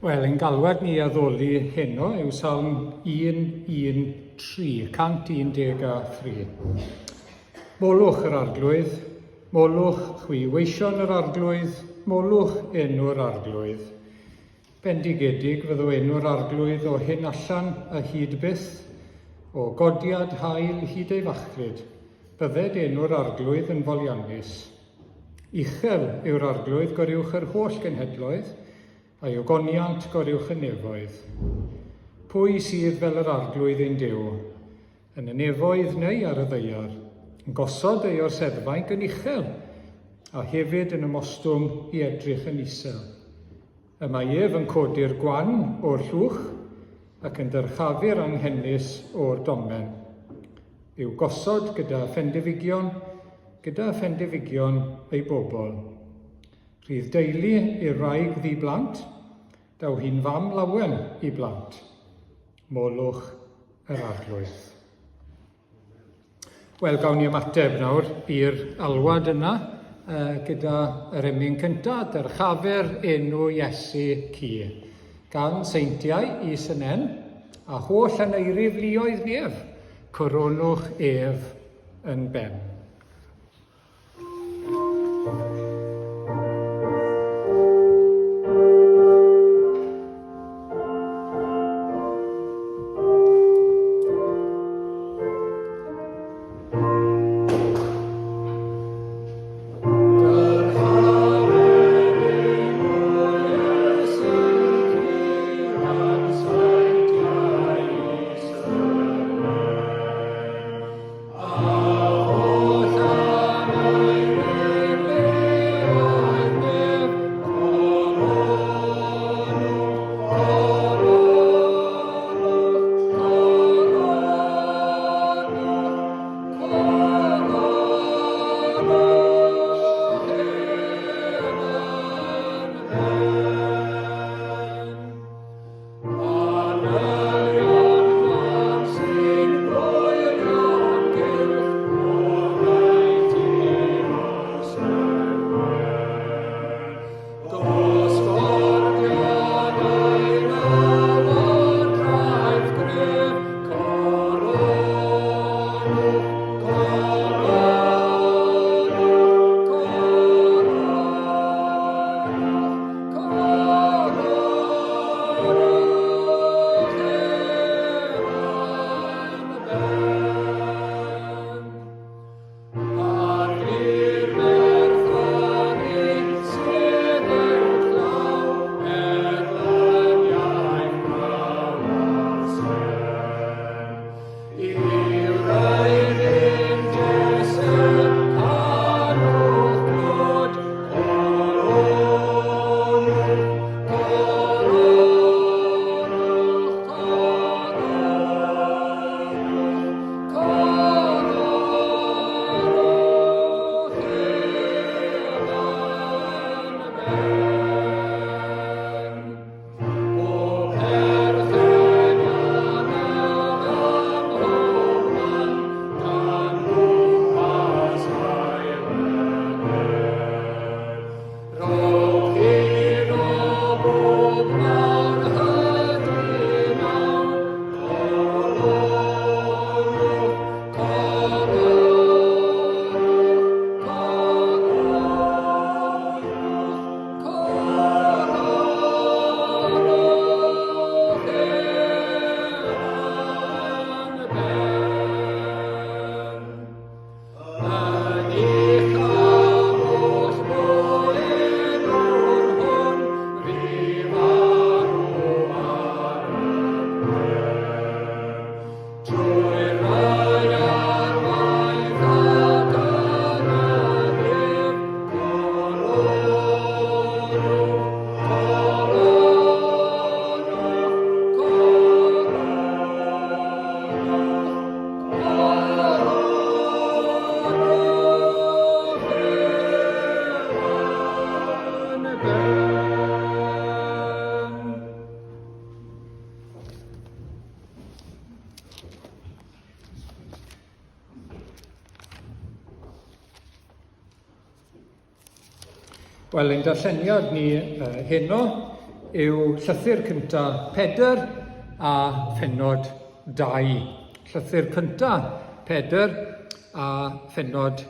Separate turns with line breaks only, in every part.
Wel, ein galwad ni addoli heno yw Salm 113, 113. Molwch yr Arglwydd, molwch chwi weision yr Arglwydd, molwch enw'r Arglwydd. Bendigedig fyddo enw'r Arglwydd o hyn allan a hyd byth, o godiad haul hyd ei fachlud, bydded enw'r Arglwydd yn foliannus. Uchel yw'r Arglwydd goruwch yr holl genhedloedd, a'i ogoniant goruwch y nefoedd. Pwy sydd fel yr Arglwydd ein Duw, yn y nefoedd neu ar y ddaear, yn gosod ei orseddfainc yn uchel, a hefyd yn ymostwng i edrych yn isel? Y mae ef yn codi'r gwan o'r llwch ac yn dyrchafu'r anghenus o'r domen, i'w gosod gyda phendefigion, gyda phendefigion ei bobl. Rhydd deulu i'r wraig ddi-blant, daw hi'n fam lawen i blant. Molwch yr Arglwydd. Wel, gawn ni ymateb nawr i'r alwad yna uh, gyda yr emyn cyntaf, Dyrchafer enw Iesu Cu, gan seintiau i Synen, a holl aneirif luoedd nef, coronwch ef yn ben. Wel, ein darlleniad ni uh, heno yw llythyr cynta Pedr a phennod 2. Llythyr cynta Pedr a phennod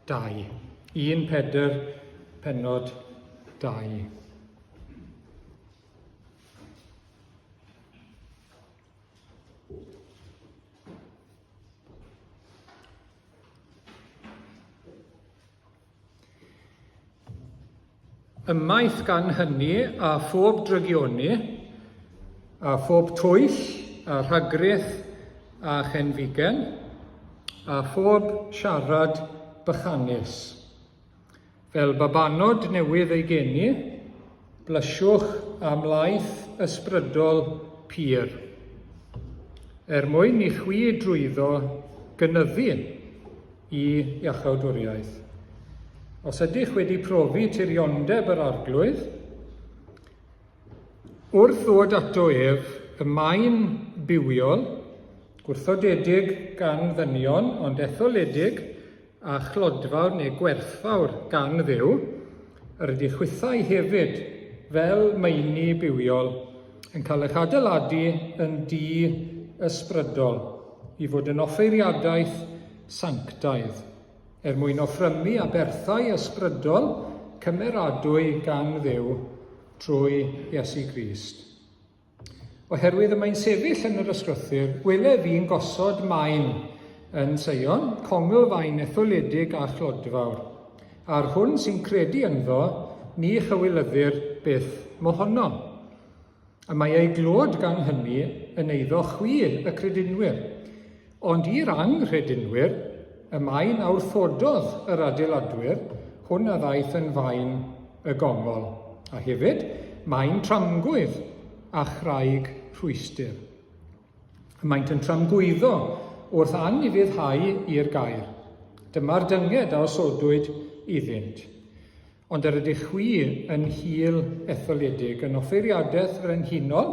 2. 1 Pedr, pennod 2. Ymaith gan hynny a phob drygioni, a phob twyll, a rhagrith, a chenfigen, a phob siarad bychanus. Fel babanod newydd eu geni, blysiwch am laeth ysbrydol pur, er mwyn i chwi drwyddo gynyddu i iachawdwriaeth. Os ydych wedi profi tiriondeb yr Arglwydd, wrth ddod ato ef, y mae'n bywiol, gwrthodedig gan ddynion, ond etholedig a chlodfawr neu gwerthfawr gan Dduw, yr ydych chwithau hefyd, fel meini bywiol, yn cael eich adeiladu yn dŷ ysbrydol, i fod yn offeiriadaeth sanctaidd, er mwyn offrymu aberthau ysbrydol cymeradwy gan Dduw trwy Iesu Grist. Oherwydd y mae'n sefyll yn yr ysgrythur, wele fi'n gosod maen yn Seion, congl faen etholedig a chlodfawr. A'r hwn sy'n credu ynddo, ni chywilyddir byth mohono. Y mae ei glod gan hynny yn eiddo chwi, y credinwyr. Ond i'r anghredinwyr, y maen a wrthododd yr adeiladwyr, hwn a ddaeth yn faen y gongol, a hefyd maen tramgwydd a chraig rhwystr. Y maent yn tramgwyddo wrth anufuddhau i'r gair. Dyma'r dynged a osodwyd iddynt. Ond yr ydych chwi yn hil etholedig, yn offeiriadaeth frenhinol,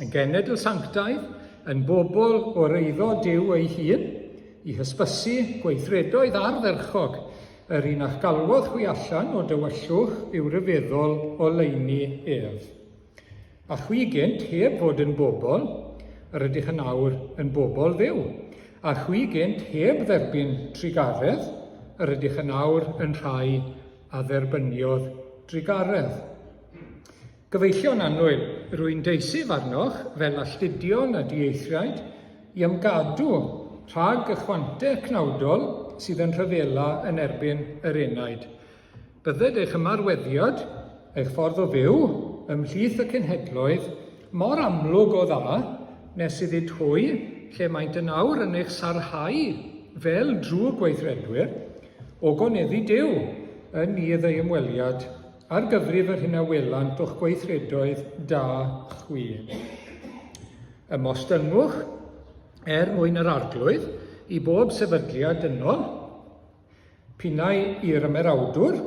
yn genedl sanctaidd, yn bobl o'r eiddo Duw ei hun, i hysbysu gweithredoedd ardderchog yr un a'ch galwodd chwi allan o dywyllwch i'w ryfeddol oleuni ef. A chwi gynt, heb fod yn bobl, yr ydych yn awr yn bobl Dduw. A chwi gynt, heb dderbyn trugaredd, yr ydych yn awr yn rhai a dderbyniodd drugaredd. Gyfeillion annwyl, rwy'n deisyf arnoch, fel alltudion a dieithriaid, i ymgadw rhag y chwante cnawdol sydd yn rhyfela yn erbyn yr enaid. Bydded eich ymarweddiad, eich ffordd o fyw, ymhlith y cenhedloedd, mor amlwg o dda, nes iddynt hwy, lle maent yn awr yn eich sarhau fel drwg-weithredwyr, ogoneddu Duw yn nydd ei ymweliad, ar gyfrif yr hyn a welant o'ch gweithredoedd da chwi. Ymostyngwch er mwyn yr Arglwydd i bob sefydliad dynol, Pinnau i'r ymerawdwr,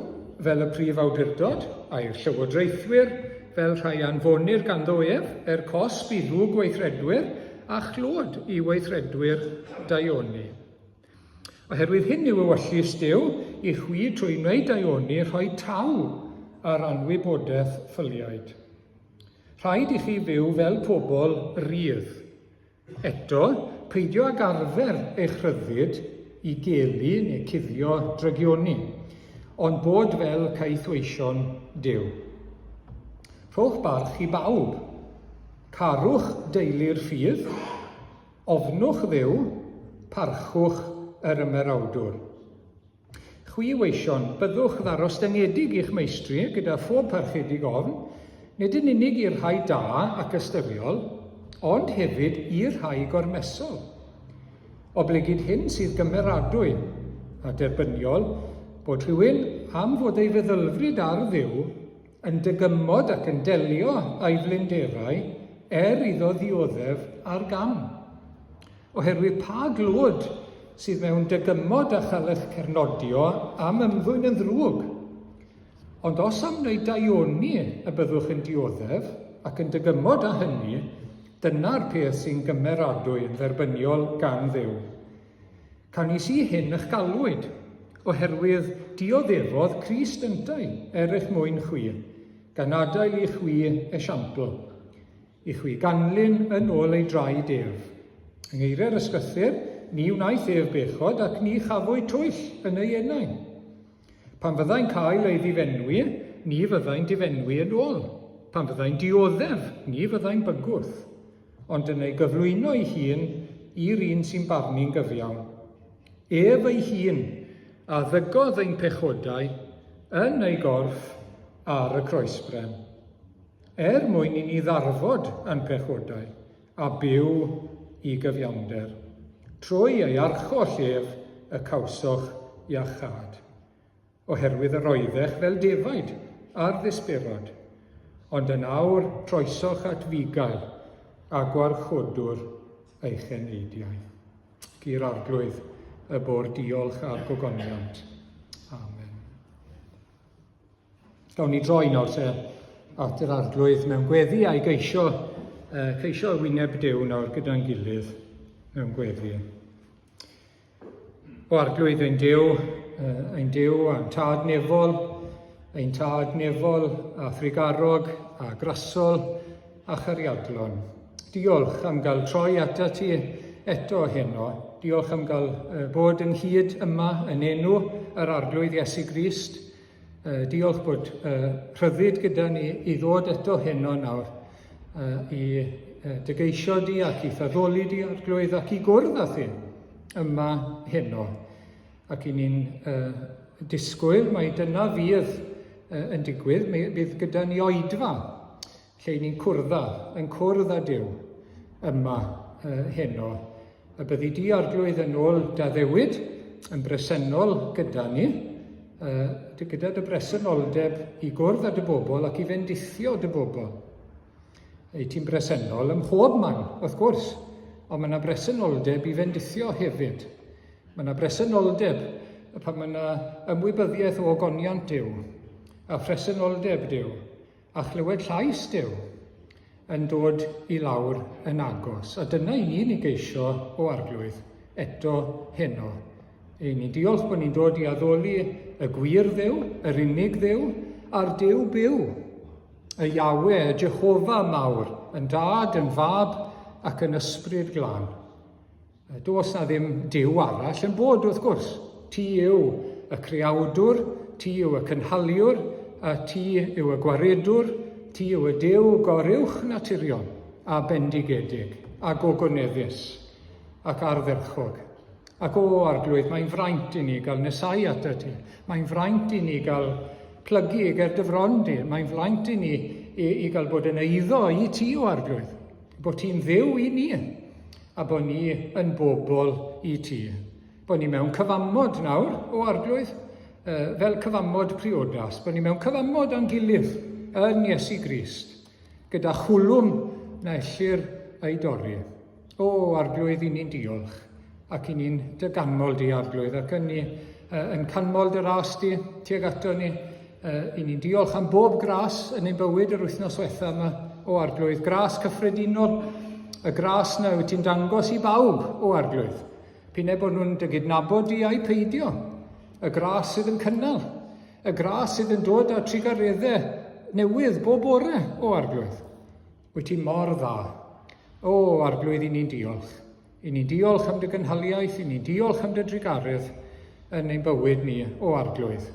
fel y prif awdurdod, a'i'r llywodraethwyr, fel rhai anfonir ganddo ef, er cosb i ddrwg-weithredwyr, a chlod i weithredwyr daioni. Oherwydd hyn yw ewyllys Duw i chwi trwy wneud daioni rhoi taw ar anwybodaeth ffyliaid. Rhaid i chi fyw fel pobl rydd, Eto, peidio ag arfer eich rhyddid i gelu neu cuddio drygioni, ond bod fel caethweision Duw. Rhowch barch i bawb. Carwch deulu'r ffydd. Ofnwch Dduw. Parchwch yr ymerawdwr. Chwi weision, byddwch ddarostyngedig i'ch meistri gyda phob parchedig ofn, nid yn unig i'r rhai da ac ystyriol, ond hefyd i'r rhai gormesol. Oblegid hyn sydd gymeradwy a derbyniol, bod rhywun am fod ei feddylfryd ar Dduw yn dygymod ac yn delio â'i flinderau er iddo ddioddef ar gam. Oherwydd pa glod sydd mewn dygymod a chael eich cernodio am ymddwyn yn ddrwg? Ond os am wneud daioni y byddwch yn dioddef ac yn dygymod â hynny, dyna'r peth sy'n gymeradwy yn dderbyniol gan Dduw. Canys i hyn y'ch galwyd, oherwydd dioddefodd Crist yntau er eich mwyn chwi. gan adael i chwi esiampl, i chwi ganlyn yn ôl ei draed ef. Yng ngeiriau'r Ysgrythur, ni wnaeth ef bechod ac ni chafwyd twyll yn ei enau. Pan fyddai'n cael ei ddifenwi, ni fyddai'n difenwi yn ôl. Pan fyddai'n dioddef, ni fyddai'n bygwth, ond yn ei gyflwyno ei hun i'r un sy'n barnu'n gyfiawn. Ef ei hun a ddygodd ein pechodau yn ei gorff ar y croesbren, er mwyn i ni ddarfod â'n pechodau a byw i gyfiawnder. Trwy ei archoll ef y cawsoch iachâd. Oherwydd yr oeddech fel defaid ar ddisberod, ond yn awr troesoch at fugail a gwarchodwr eich eneidiau. I'r Arglwydd y bo'r diolch a'r gogoniant. Amen. Gawn ni droi nawr te at yr Arglwydd mewn gweddi a'i geisio, ceisio wyneb Duw nawr gyda'n gilydd mewn gweddi. O Arglwydd ein Duw, ein Duw a'n Tad nefol, ein Tad nefol a thrugarog a grasol a chariadlon. Diolch am gael troi ata ti eto heno. Diolch am gael bod ynghyd yma yn enw yr Arglwydd Iesu Grist. Diolch bod rhyddid gyda ni i ddod eto heno nawr i dy geisio di ac i thaddoli di Arglwydd ac i gwrdd â thi yma heno. Ac i ni'n disgwyl mai dyna fydd yn digwydd, bydd gyda ni oedfa lle ni'n cwrdd â, yn cwrdd â Duw yma heno. Y byddi di, Arglwydd, yn ôl dy addewid, yn bresennol gyda ni, gyda dy bresenoldeb i gwrdd â dy bobl ac i fendithio dy bobl. Ei ti'n bresennol ym mhob man, wrth gwrs, ond mae yna bresenoldeb i fendithio hefyd. Mae yna bresenoldeb pan mae yna ymwybyddiaeth o ogoniant Duw a phresenoldeb Duw a chlywed llais Duw yn dod i lawr yn agos. A dyna i ni'n ei geisio o Arglwydd eto heno. Ei ni'n diolch bod ni'n dod i addoli y gwir Dduw, yr unig Dduw, a'r Duw byw, y Yahweh, y Jehofa mawr, yn dad, yn fab ac yn ysbryd glân. Does na ddim Duw arall yn bod, wrth gwrs. Ti yw y creawdwr, ti yw y cynhaliwr, a ti yw y gwaredwr, ti yw y Duw goruwch naturiol a bendigedig, a gogoneddus, ac ardderchog. Ac o, Arglwydd, mae'n fraint i ni gael nesau atat ti. Mae'n fraint i ni gael plygu i ger dy fron di. Mae'n fraint i ni i, i gael bod yn eiddo i ti, o Arglwydd. Bod ti'n Dduw i ni. a bod ni yn bobl i ti. Bod ni mewn cyfamod nawr, o Arglwydd, fel cyfamod priodas, bod ni mewn cyfamod â'n gilydd yn Iesu Grist, gyda chwlwm na ellir ei dorri. O, Arglwydd, i ni'n diolch, ac i ni'n dy ganmol di, Arglwydd, ac yn ni yn canmol dy ras di tuag ato ni, I ni'n diolch am bob gras yn ein bywyd yr wythnos wetha yma, o Arglwydd. Gras cyffredinol, y gras na wyt ti'n dangos i bawb, o Arglwydd. P'un ai bod nhw'n dy gydnabod di ai peidio. Y gras sydd yn cynnal, y gras sydd yn dod â trugareddau newydd bob bore, o Arglwydd. Wyt ti mor dda. O, Arglwydd, i ni'n diolch. I ni'n diolch am dy gynhaliaeth, i ni'n diolch am dy drugaredd yn ein bywyd ni, o Arglwydd.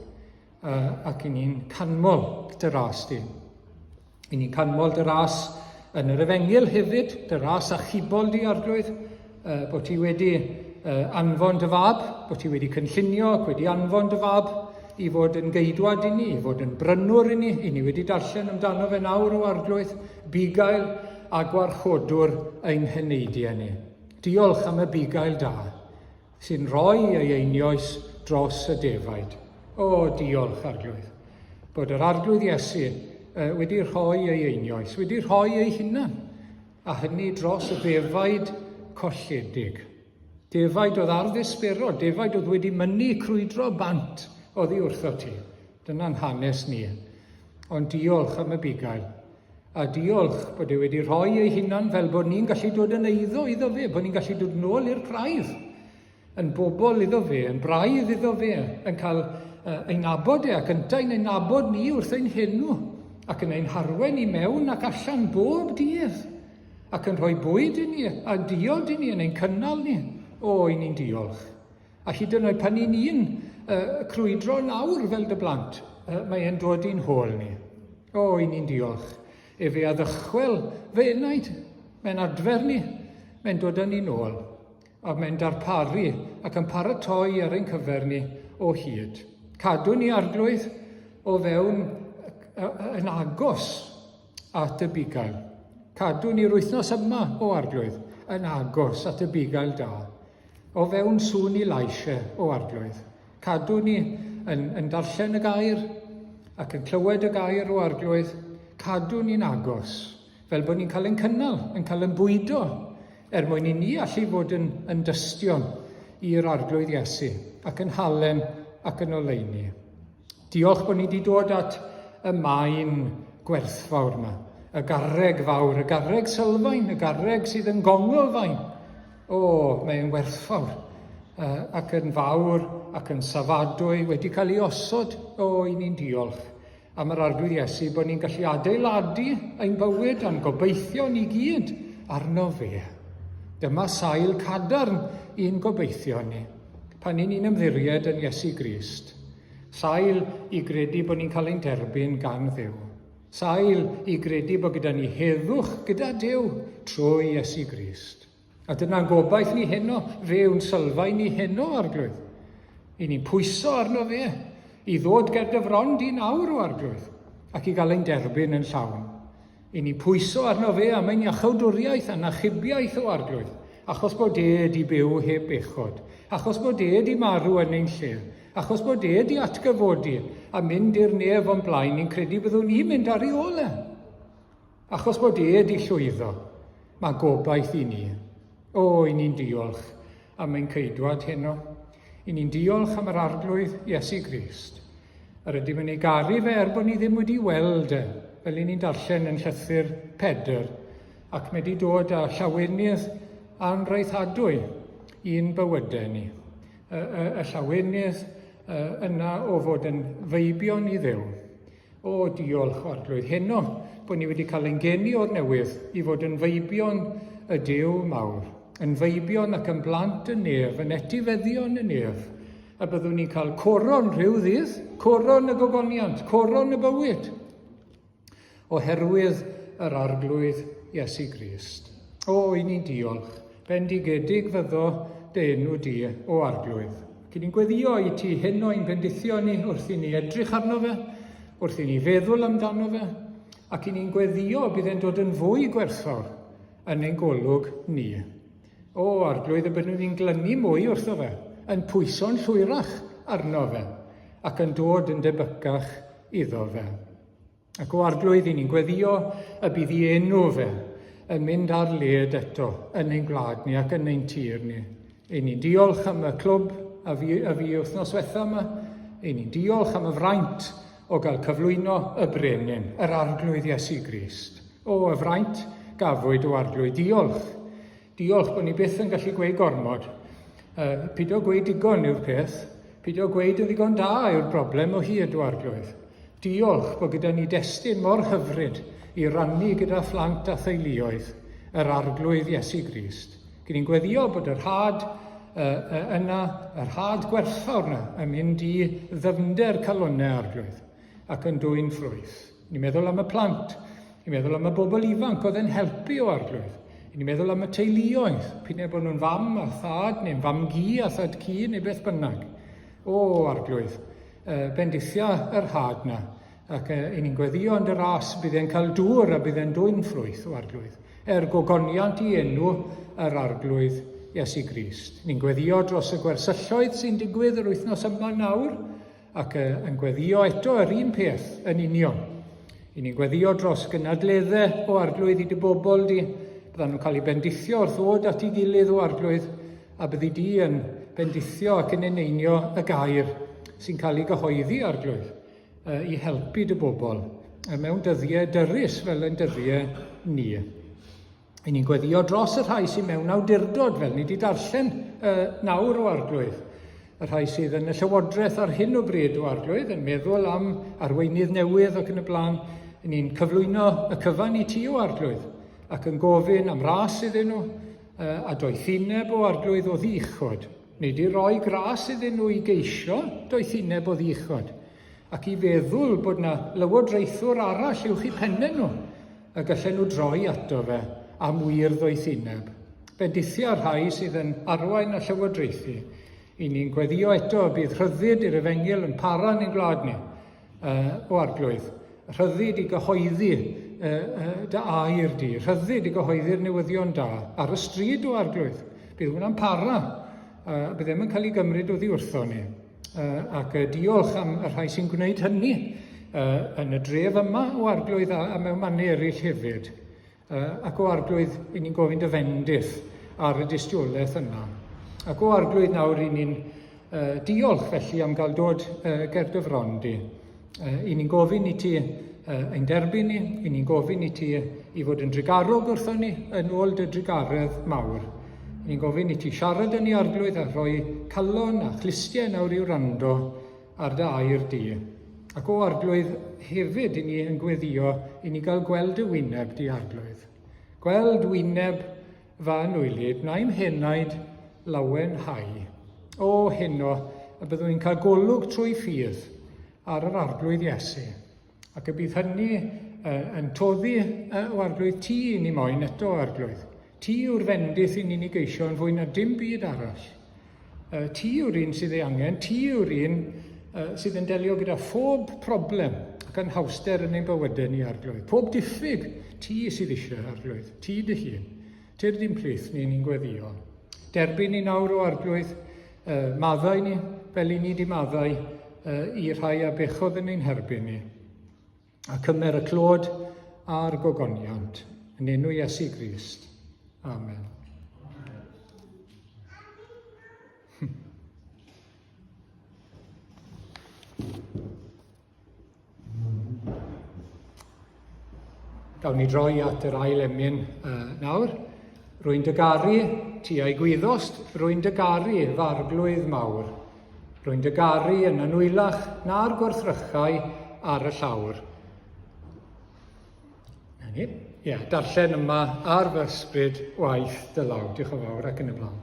Ac i ni'n canmol dy ras di. I ni'n canmol dy ras yn yr efengyl hefyd, dy ras achubol di, Arglwydd, bod ti wedi anfon dy fab, bod ti wedi cynllunio ac wedi anfon dy fab i fod yn geidwad i ni, i fod yn brynwr i ni, i ni wedi darllen amdano fe nawr o Arglwydd, bugail a gwarchodwr ein heneidiau ni. Diolch am y bugail da. Sy'n rhoi ei einioes dros y defaid. O, diolch, Arglwydd, bod yr Arglwydd Iesu wedi rhoi ei einioes, wedi rhoi ei hunan, a hynny dros y ddefaid colledig. Defaid oedd ar ddesbero, defaid oedd wedi mynnu crwydro bant oddi wrtho ti. Dyna'n hanes ni. Ond diolch am y bugail. A diolch bod e wedi rhoi ei hunan fel bod ni'n gallu dod yn eiddo iddo fe, bod ni'n gallu dod nôl i'r praidd, yn bobl iddo fe, yn braidd iddo fe, yn cael ei nabod e ac yntau'n ei nabod ni wrth ein henw. ac yn ein harwen i mewn ac allan bob dydd, ac yn rhoi bwyd i ni a diod i ni, yn ein cynnal ni. O, i ni'n diolch. A hyd yn oed pan ni'n un crwydro nawr fel dy blant, mae e'n dod i'n hôl ni. O, i ni'n diolch. Efe a ddychwel fy enaid. Mae'n adfer ni. Mae'n dod â ni'n ôl. A mae'n darparu ac yn paratoi ar ein cyfer ni o hyd. Cadw ni arglwydd o fewn yn agos at y bugail. Cadw ni'r wythnos yma, o Arglwydd, yn agos at y bugail da. O fewn sŵn i lais e, o Arglwydd. Cadw ni yn, yn darllen y gair ac yn clywed y gair, o Arglwydd. Cadw ni'n agos, fel bod ni'n cael ein cynnal, yn cael ein bwydo, er mwyn i ni allu fod yn, yn dystion i'r Arglwydd Iesu, ac yn halen ac yn oleuni. Diolch bod ni wedi dod at y maen gwerthfawr yma, y garreg fawr, y garreg sylfaen, y garreg sydd yn gonglfaen. O, mae'n werthfawr uh, ac yn fawr ac yn safadwy wedi cael ei osod. O, i ni'n diolch am yr Arglwydd Iesu bod ni'n gallu adeiladu ein bywyd a'n gobeithio ni gyd arno fe. Dyma sail cadarn i'n gobeithio ni pan ni'n ymddiried yn Iesu Grist. Sail i gredu bod ni'n cael ein derbyn gan Dduw. Sail i gredu bod gyda ni heddwch gyda Duw trwy Iesu Grist. A dyna'n gobaith ni heno, fe yw'n sylfaen ni heno, Arglwydd. I ni'n pwyso arno fe, i ddod ger dy fron di nawr, o Arglwydd, ac i gael ein derbyn yn llawn. I ni pwyso arno fe am ein iachawdwriaeth a'n achubiaeth o Arglwydd, achos bod e di byw heb bechod, achos bod e di marw yn ein lle, achos bod e di atgyfodi a mynd i'r nef o'n blaen, ni'n credu byddwn ni'n mynd ar ei ôl e. Achos bod e di llwyddo, mae gobaith i ni. O, i ni'n diolch am ein ceidwad heno. I ni'n diolch am yr Arglwydd Iesu Grist. Yr ydym yn ei garu fe er bod ni ddim wedi weld e, fel i ni'n darllen yn llythyr Pedr, ac mae wedi dod â llawenydd anraethadwy i'n bywydau ni. Y, y, y llawenydd yna o fod yn feibion i Dduw. O, diolch, Arglwydd, heno bod ni wedi cael ein geni o'r newydd i fod yn feibion y Duw mawr, yn feibion ac yn blant y nef, yn etifeddion y nef, a byddwn ni'n cael coron rhyw ddydd, coron y gogoniant, coron y bywyd, oherwydd yr Arglwydd Iesu Grist. O, i ni'n diolch. Bendigedig fyddo dy enw di, o Arglwydd. Ac i ni'n gweddio i ti heno i'n bendithio ni wrth i ni edrych arno fe, wrth i ni feddwl amdano fe, ac i ni'n gweddio bydd e'n dod yn fwy gwerthfawr yn ein golwg ni. O, Arglwydd, y byddwn ni'n glynu mwy wrtho fe, yn pwyso'n llwyrach arno fe, ac yn dod yn debycach iddo fe. Ac o Arglwydd, i ni'n gweddio y bydd i enw fe yn mynd ar led eto yn ein gwlad ni ac yn ein tir ni. I ni'n diolch am y clwb a fi, a fi wythnos wetha yma. I ni'n diolch am y fraint o gael cyflwyno y brenin, yr Arglwydd Iesu Grist. O, y fraint gafwyd o Arglwydd, diolch. Diolch bod ni byth yn gallu gweud gormod. Uh, pidio gweud digon yw'r peth. Pidio gweud yn ddigon da yw'r broblem o hyd o Arglwydd. Diolch bod gyda ni destun mor hyfryd i rannu gyda phlant a theuluoedd yr Arglwydd Iesu Grist. Gyn ni'n gweddio bod yr had uh, uh, yna, yr had gwerthfawr yna, yn mynd i ddyfnder calonnau Arglwydd ac yn dwyn ffrwyth. Ni'n meddwl am y plant, ni'n meddwl am y bobl ifanc oedd yn helpu o Arglwydd. Ni'n meddwl am y teuluoedd, p'un bod nhw'n fam a thad, neu'n fam-gu a thad-cu, neu beth bynnag. O, Arglwydd, bendithia yr had na, ac i ni'n gweddio yn dy ras, bydd e'n cael dŵr a bydd e'n dwyn ffrwyth, o Arglwydd, er gogoniant i enw yr Arglwydd Iesu Grist. Ni'n gweddio dros y gwersylloedd sy'n digwydd yr wythnos yma nawr, Ac yn gweddio eto yr un peth yn union. I ni'n gweddio dros gynadleddau o Arglwydd i dy bobl di. Byddan nhw'n cael eu bendithio wrth ddod at ei gilydd o Arglwydd, a byddi di yn bendithio ac yn eneinio y gair sy'n cael ei gyhoeddi, Arglwydd, i helpu dy bobl mewn dyddiau dyrys fel yn dyddiau ni. I ni'n gweddio dros y rhai sydd mewn awdurdod, fel ni wedi darllen uh, nawr o Arglwydd. Y rhai sydd yn y llywodraeth ar hyn o bryd o Arglwydd, yn meddwl am arweinydd newydd ac yn y blaen. ni'n cyflwyno y cyfan i ti o Arglwydd, ac yn gofyn am ras iddyn nhw, a doethineb o Arglwydd o ddichod. Nid i roi gras iddyn nhw i geisio doethineb o ddichod, ac i feddwl bod na lywodraethwr arall uwch i pennau nhw, y gallen nhw droi ato fe am wir ddoethineb. Bendithia'r rhai sydd yn arwain a llywodraethu. I ni'n gweddio eto y bydd rhyddid i'r efengyl yn para yn ein gwlad ni, o Arglwydd. Rhyddid i gyhoeddi dy air di, rhyddid i gyhoeddi'r newyddion da ar y stryd o Arglwydd. Bydd hwnna'n para, bydd ddim yn cael ei gymryd oddi wrtho ni. Ac diolch am y rhai sy'n gwneud hynny yn y dref yma o Arglwydd a, a mewn mannau eraill hefyd. Ac o Arglwydd, i ni'n gofyn dy fendith ar y dystiolaeth yna. Ac o Arglwydd nawr, i ni'n diolch felly am gael dod ger dy fron di. I ni'n gofyn i ti ein derbyn ni, i ni'n gofyn i ti i fod yn drugarog wrthon ni yn ôl dy drugaredd mawr. I ni'n gofyn i ti siarad yn ni Arglwydd a rhoi calon a chlustiau nawr i wrando ar dy air di. Ac o Arglwydd hefyd i ni yn gweddio i ni gael gweld dy wyneb di Arglwydd. Gweld wyneb fy anwylyd, na'i'm henaid lawenhau. O, heno, y byddwn ni'n cael golwg trwy ffydd ar yr Arglwydd Iesu, ac y bydd hynny yn toddi o Arglwydd ti i ni moyn eto, Arglwydd. Ti yw'r fendith i ni'n ei geisio yn fwy na dim byd arall. Ti yw'r un sydd ei angen, ti yw'r un sydd yn delio gyda phob problem ac anhawster yn ein bywydau ni, Arglwydd. Pob diffyg ti sydd eisiau, Arglwydd, ti dy hun. Tyrd i'n plith ni, ni'n gweddio. Derbyn ni nawr o Arglwydd, maddau ni fel i ni di maddau i'r rhai a bechodd yn ein herbyn ni. A cymer y clod a'r gogoniant yn enw Iesu Grist. Amen. Gawn ni droi at yr ail emyn nawr. Rwy'n dy garu, ti a'i gwyddost, rwy'n dy garu, fy arglwydd mawr. Rwy'n dy garu yn anwylach na'r gwrthrychau ar y llawr. Na ni. Ie, yeah, darllen yma ar fy ysbryd waith dy law. Diolch yn fawr ac yn y blaen.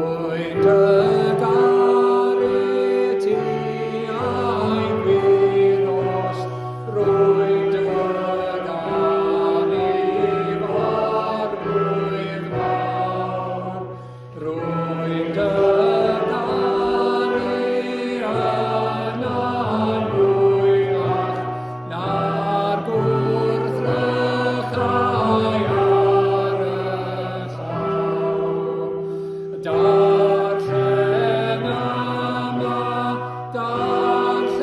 Rwy'n dy garu yn anwylach na'r gwrthrychau ar y llawr. Darllen yma, darllen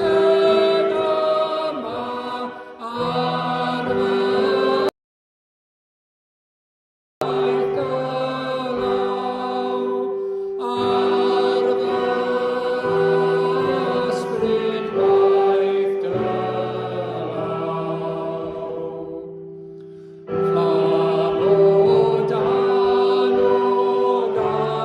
yma, ar fy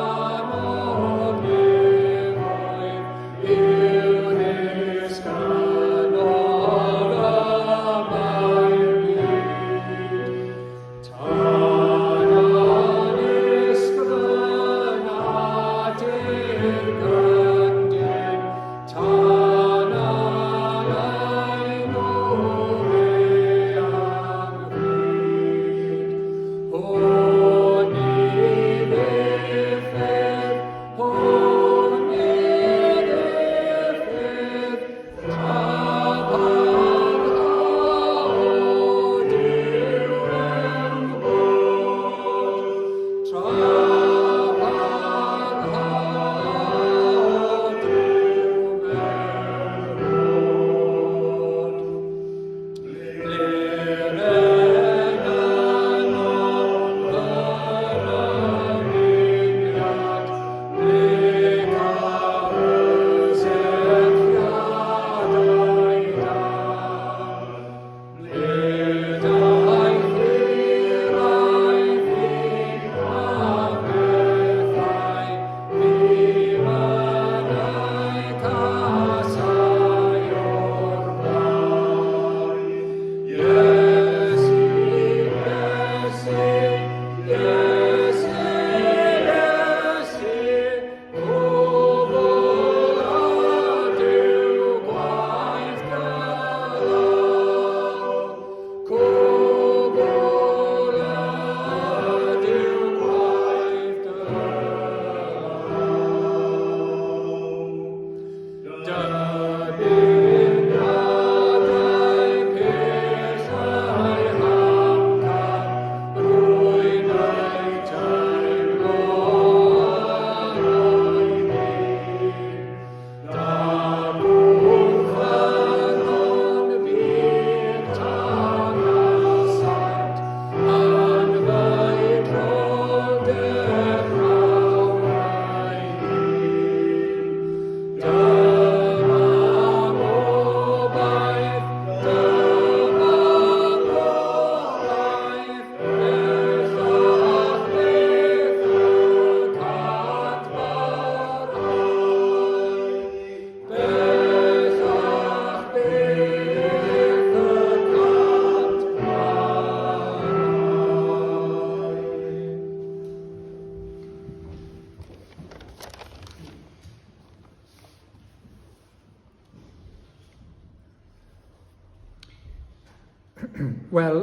Wel,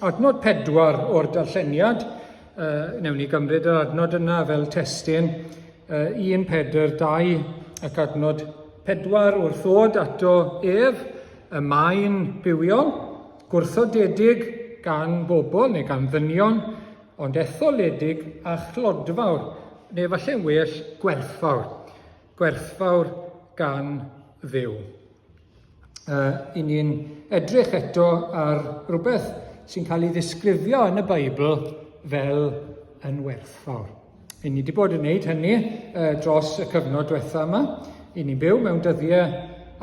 adnod 4 o'r darlleniad, newn ni gymryd yr adnod yna fel testun, 1 Pedr 2 ac adnod 4 wrth ddod ato ef, y mae'n bywiol, gwrthodedig gan bobl neu gan ddynion, ond etholedig a chlodfawr, neu falle'n well gwerthfawr, gwerthfawr gan Dduw. I ni'n edrych eto ar rhywbeth sy'n cael ei ddisgrifio yn y Beibl fel yn werthfawr. I ni wedi bod yn gwneud hynny dros y cyfnod diwetha yma. I ni'n byw mewn dyddiau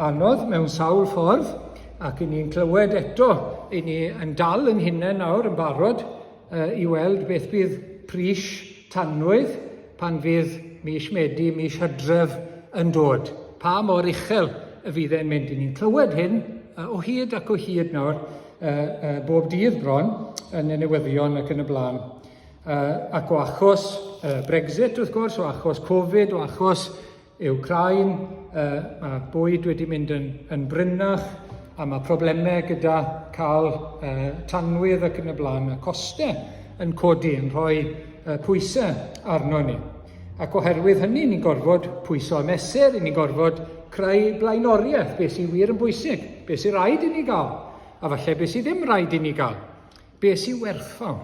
anodd mewn sawl ffordd ac i ni'n clywed eto, i ni yn dal yn hunain nawr yn barod i weld beth bydd pris tanwydd pan fydd mis Medi, mis Hydref yn dod. Pa mor uchel y fydd e'n mynd. I ni'n clywed hyn o hyd ac o hyd nawr, bob dydd bron, yn y newyddion ac yn y blaen. Ac o achos Brexit, wrth gwrs, o achos Covid, o achos Wcráin, mae bwyd wedi mynd yn, yn brinnach a mae problemau gyda cael tanwydd ac yn y blaen, a costau yn codi, yn rhoi pwysau arno ni. Ac oherwydd hynny, ni'n gorfod pwyso a mesur, ni'n gorfod creu blaenoriaeth, beth sy'n wir yn bwysig, beth sy'n rhaid i ni gael, a falle beth sydd ddim rhaid i ni gael, beth sy'n werthfawr.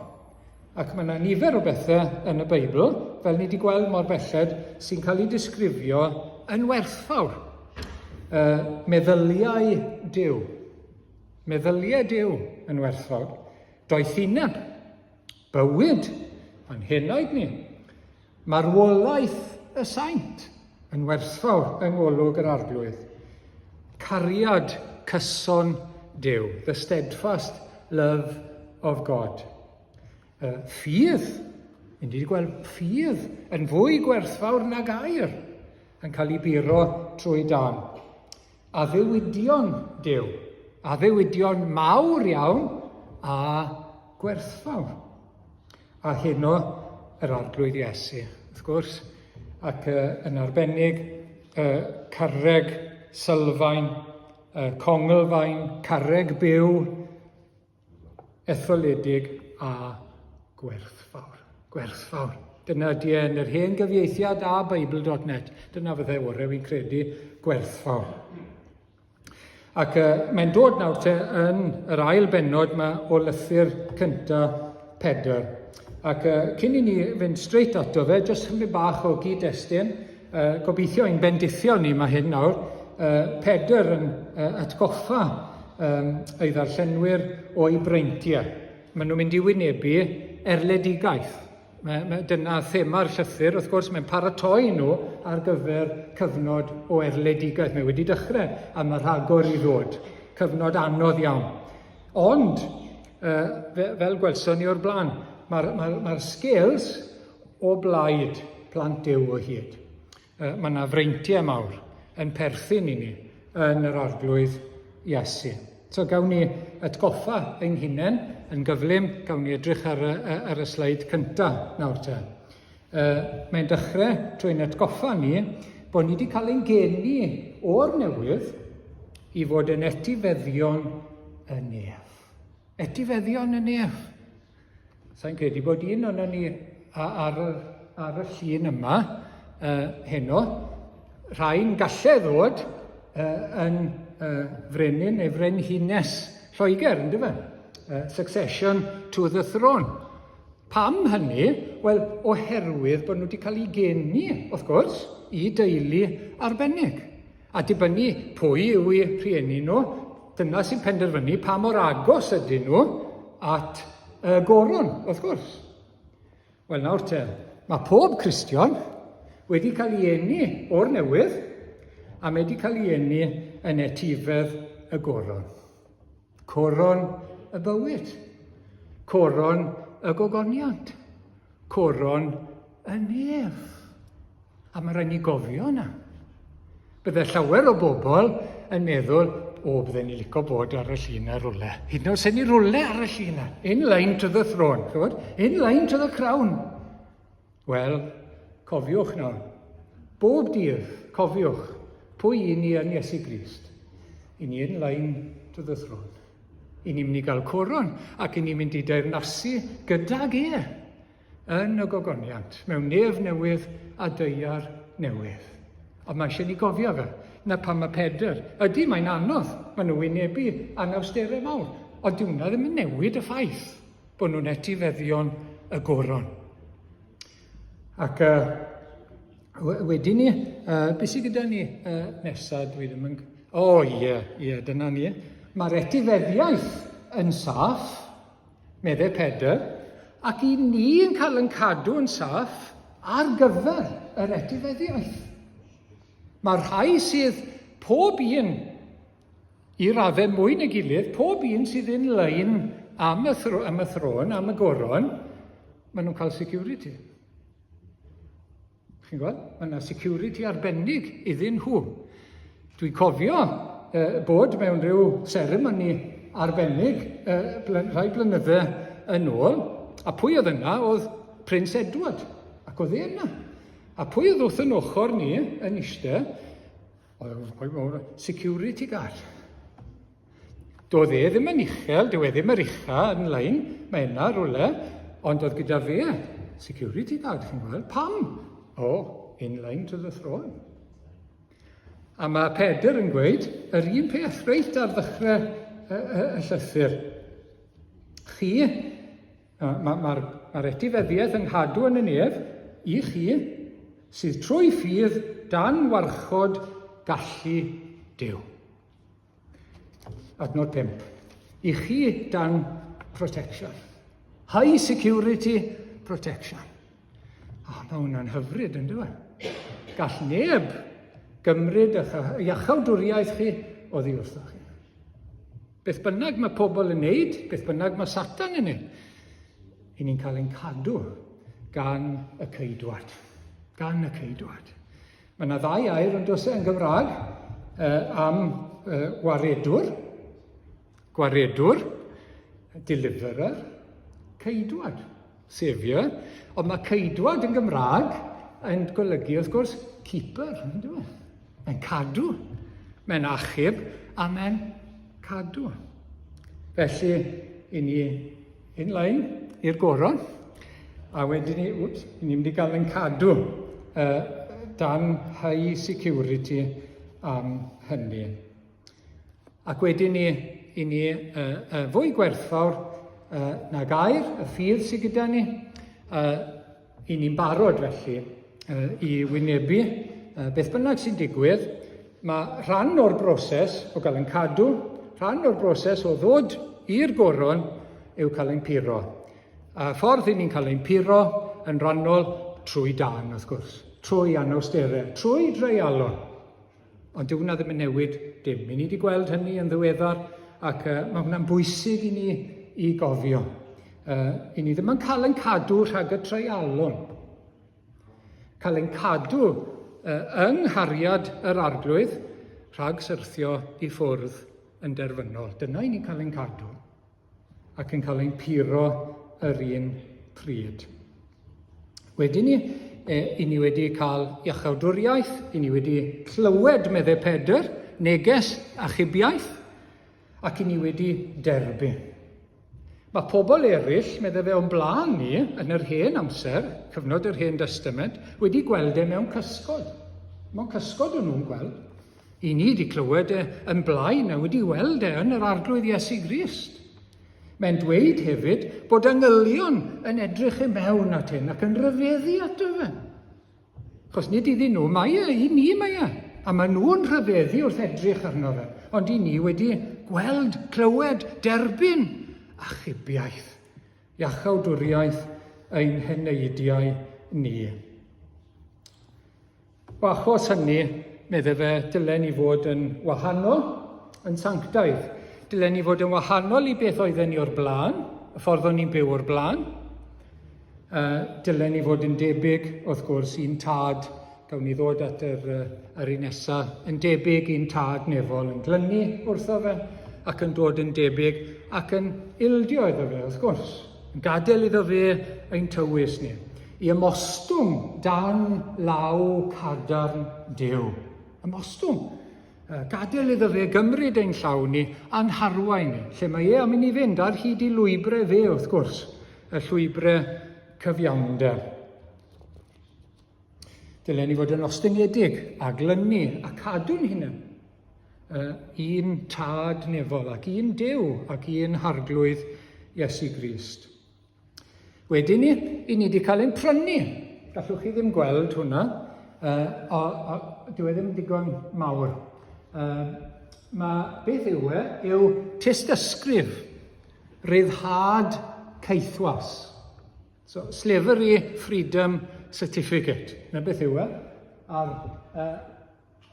Ac mae yna nifer o bethau yn y Beibl, fel ni wedi gweld mor belled, sy'n cael eu disgrifio yn werthfawr. Meddyliau Duw. Meddyliau Duw yn werthfawr. Doethineb. Bywyd. Mae'n henoed ni. Marwolaeth y saint yn werthfawr yng ngolwg yr Arglwydd. Cariad cyson Duw. The steadfast love of God. Ffydd. Ni wedi gweld ffydd yn fwy gwerthfawr nag aur yn cael ei buro trwy dan. Addewidion Duw. Addewidion mawr iawn a gwerthfawr. A heno yr Arglwydd Iesu, wrth gwrs, ac yn arbennig carreg sylfaen, conglfaen, carreg byw, etholedig a gwerthfawr. Gwerthfawr. Dyna ydy e yn yr hen gyfieithiad a Bible.net. Dyna fyddai orau fi'n credu, gwerthfawr. Ac uh, mae'n dod nawr te yn yr ail bennod yma o lythyr cynta Pedr. Ac uh, cyn i ni fynd straight ato fe, jyst chymryd bach o gyd-destun, uh, gobeithio ein bendithio ni mae hyn nawr, uh, Pedr yn uh, atgoffa um, ei ddarllenwyr o'i breintiau. Maen nhw'n mynd i wynebu erledigaeth. Mae, mae, dyna thema'r llythyr, wrth gwrs, mae'n paratoi nhw ar gyfer cyfnod o erledigaeth. Mae wedi dechrau a mae rhagor i ddod. Cyfnod anodd iawn. Ond, uh, fel gwelson ni o'r blaen, mae'r mae, mae scales o blaid plant Duw o hyd. Uh, mae yna freintiau mawr yn perthyn i ni yn yr Arglwydd Iesu. So gawn ni atgoffa ein hunain yn gyflym, gawn ni edrych ar y, ar y sleid cyntaf nawr te. Uh, mae'n dechrau trwy'n atgoffa ni bod ni wedi cael ein geni o'r newydd i fod yn etifeddion y nef. Etifeddion y nef. Sa'n credu bod un o'n ni ar, y, ar y llun yma uh, heno. Rhain gallai ddod uh, yn uh, frenin neu frenhines Lloegr, ynddo fe? Succession to the throne. Pam hynny? Wel, oherwydd bod nhw wedi cael eu geni, wrth gwrs, i deulu arbennig. A dibynnu pwy yw eu rhieni nhw, dyna sy'n penderfynu pa mor agos ydyn nhw at y goron, wrth gwrs. Wel nawr te, mae pob Cristion wedi cael ei eni o'r newydd a mae wedi cael ei eni yn etifedd y goron. Coron y bywyd, coron y gogoniant, coron y nef. A mae rhaid ni gofio yna. Bydde llawer o bobl yn meddwl, o, bydden ni licio bod ar y llun ar rwle. Hyd yn oed sen ni rwle ar y llun na. In line to the throne, chybod? In line to the crown. Wel, cofiwch nawr. Bob dydd, cofiwch, pwy i ni yn Iesu Grist. I ni in line to the throne. I ni'n mynd i gael coron ac i ni'n mynd i deyrnasu gydag e yn y gogoniant, mewn nef newydd a deiar newydd. Ond mae eisiau ni gofio fe, na pan mae Pedr, ydy mae'n anodd, maen nhw wynebu anawsterau mawr, ond dyw hwnna ddim yn newid y ffaith bod nhw'n etifeddion y goron. Ac uh, wedyn ni, uh, beth sydd gyda ni uh, nesaf, dwi ddim yn... O, oh, ie, yeah, ie, yeah, dyna ni. Mae'r etifeddiaeth yn saff, meddai Pedr, ac i ni yn cael yn cadw yn saff ar gyfer yr etifeddiaeth. Mae'r rhai sydd pob un i raddau mwy na gilydd, pob un sydd in line am y, am y thrôn, am y goron, maen nhw'n cael security. Chi'n gweld? Mae yna security arbennig iddyn nhw. Dwi'n cofio bod mewn rhyw seremoni arbennig rhai blynydde yn ôl, a pwy oedd yna oedd Prince Edward, ac oedd e yna. A pwy oedd wrth yn ochr ni yn eistedd? Oedd security guard. Doedd e ddim yn uchel, dyw e ddim yr ucha yn lein, mae yna rhywle, ond oedd gyda fe security guard, chi'n gweld. Pam? O, oh, in line to the throne. A mae Pedr yn gweud yr un peth reit ar ddechrau y, y, y llythyr. Chi, mae'r ma, ma, ma etifeddiaeth yng nghadw yn y nef i chi, sydd trwy ffydd dan warchod gallu Duw. Adnod 5. I chi dan protection. High security protection. Oh, mae hwnna'n hyfryd, yn dweud. E? Gall neb gymryd eich iachawdwriaeth chi oddi wrthoch chi. Beth bynnag mae pobl yn neud, beth bynnag mae Satan yn neud, i ni'n cael ein cadw gan y ceidwad. Gan y ceidwad. Mae yna ddau air yn does e yn Gymraeg uh, am uh, waredwr, gwaredwr, deliverer, ceidwad, saviour. Ond mae ceidwad yn Gymraeg yn golygu, wrth gwrs, keeper, yn dweud. Mae'n cadw, mae'n achub a mae'n cadw. Felly, i ni in line i'r goron, a wedyn ni, wps, i ni'n mynd i gael yn cadw uh, dan high security am hynny. Ac wedyn ni, i ni uh, uh, fwy gwerthfawr uh, nag air, y ffydd sydd gyda ni, uh, i ni'n barod felly uh, i wynebu uh, beth bynnag sy'n digwydd. Mae rhan o'r broses o gael yn cadw, rhan o'r broses o ddod i'r goron yw cael ein puro. A ffordd i ni'n cael ein puro yn rhannol trwy dan, wrth gwrs, trwy anawsterau, trwy dreialon. Ond dyw hwnna ddim yn newid dim. I ni wedi gweld hynny yn ddiweddar ac uh, mae hwnna'n bwysig i ni i gofio. Uh, I ni ddim yn cael ein cadw rhag y treialon. Cael ein cadw uh, yng nghariad yr arglwydd rhag syrthio i ffwrdd yn derfynol. Dyna i ni'n cael ein cadw. ac yn cael ein puro yr un pryd. Wedyn ni, e, i ni wedi cael iachawdwriaeth, i ni wedi clywed, meddai Pedr, neges achubiaeth, ac i ni wedi derbyn. Mae pobl eraill, meddai fe o'n blaen ni, yn yr hen amser, cyfnod yr hen testament, wedi gweld e mewn cysgod. Mewn cysgod o'n nhw'n gweld. I ni wedi clywed e yn blaen a wedi weld e yn yr Arglwydd Iesu Grist. Mae'n dweud hefyd bod angylion yn edrych i mewn at hyn ac yn rhyfeddu ato fe. Chos nid iddyn nhw mae e, i ni mae e. A maen nhw'n rhyfeddu wrth edrych arno fe. Ond i ni wedi gweld, clywed, derbyn achubiaeth, iachawdwriaeth ein heneidiau ni. O achos hynny, medde fe, dylen ni fod yn wahanol, yn sanctaidd. Dylen ni fod yn wahanol i beth oedden ni o'r blaen, y ffordd o'n ni'n byw o'r blaen. Uh, dylen ni fod yn debyg, wrth gwrs, i'n tad, gawn ni ddod at yr, uh, yr un nesaf, yn debyg i'n tad nefol, yn glynu wrtho fe, ac yn dod yn debyg, ac yn ildio iddo fe, wrth gwrs, yn gadael iddo fe ein tywys ni. I ymostwng dan law cadarn Duw. Ymostwng. Gadael iddo fe gymryd ein llaw ni a'n harwain ni, lle mae e am i ni fynd ar hyd i lwybrau fe, wrth gwrs, y llwybrau cyfiawnder. Dylen ni fod yn ostyngedig a glynu a cadw'n hunain. Un tad nefol ac un Duw ac un harglwydd Iesu Grist. Wedyn ni, i ni wedi cael ein prynu. Gallwch chi ddim gweld hwnna. O, o, dyw e ddim digon mawr. Mae, beth yw e, yw tystysgrif ryddhad caethwas. So, Slavery Freedom Certificate. Na beth yw e. A'r,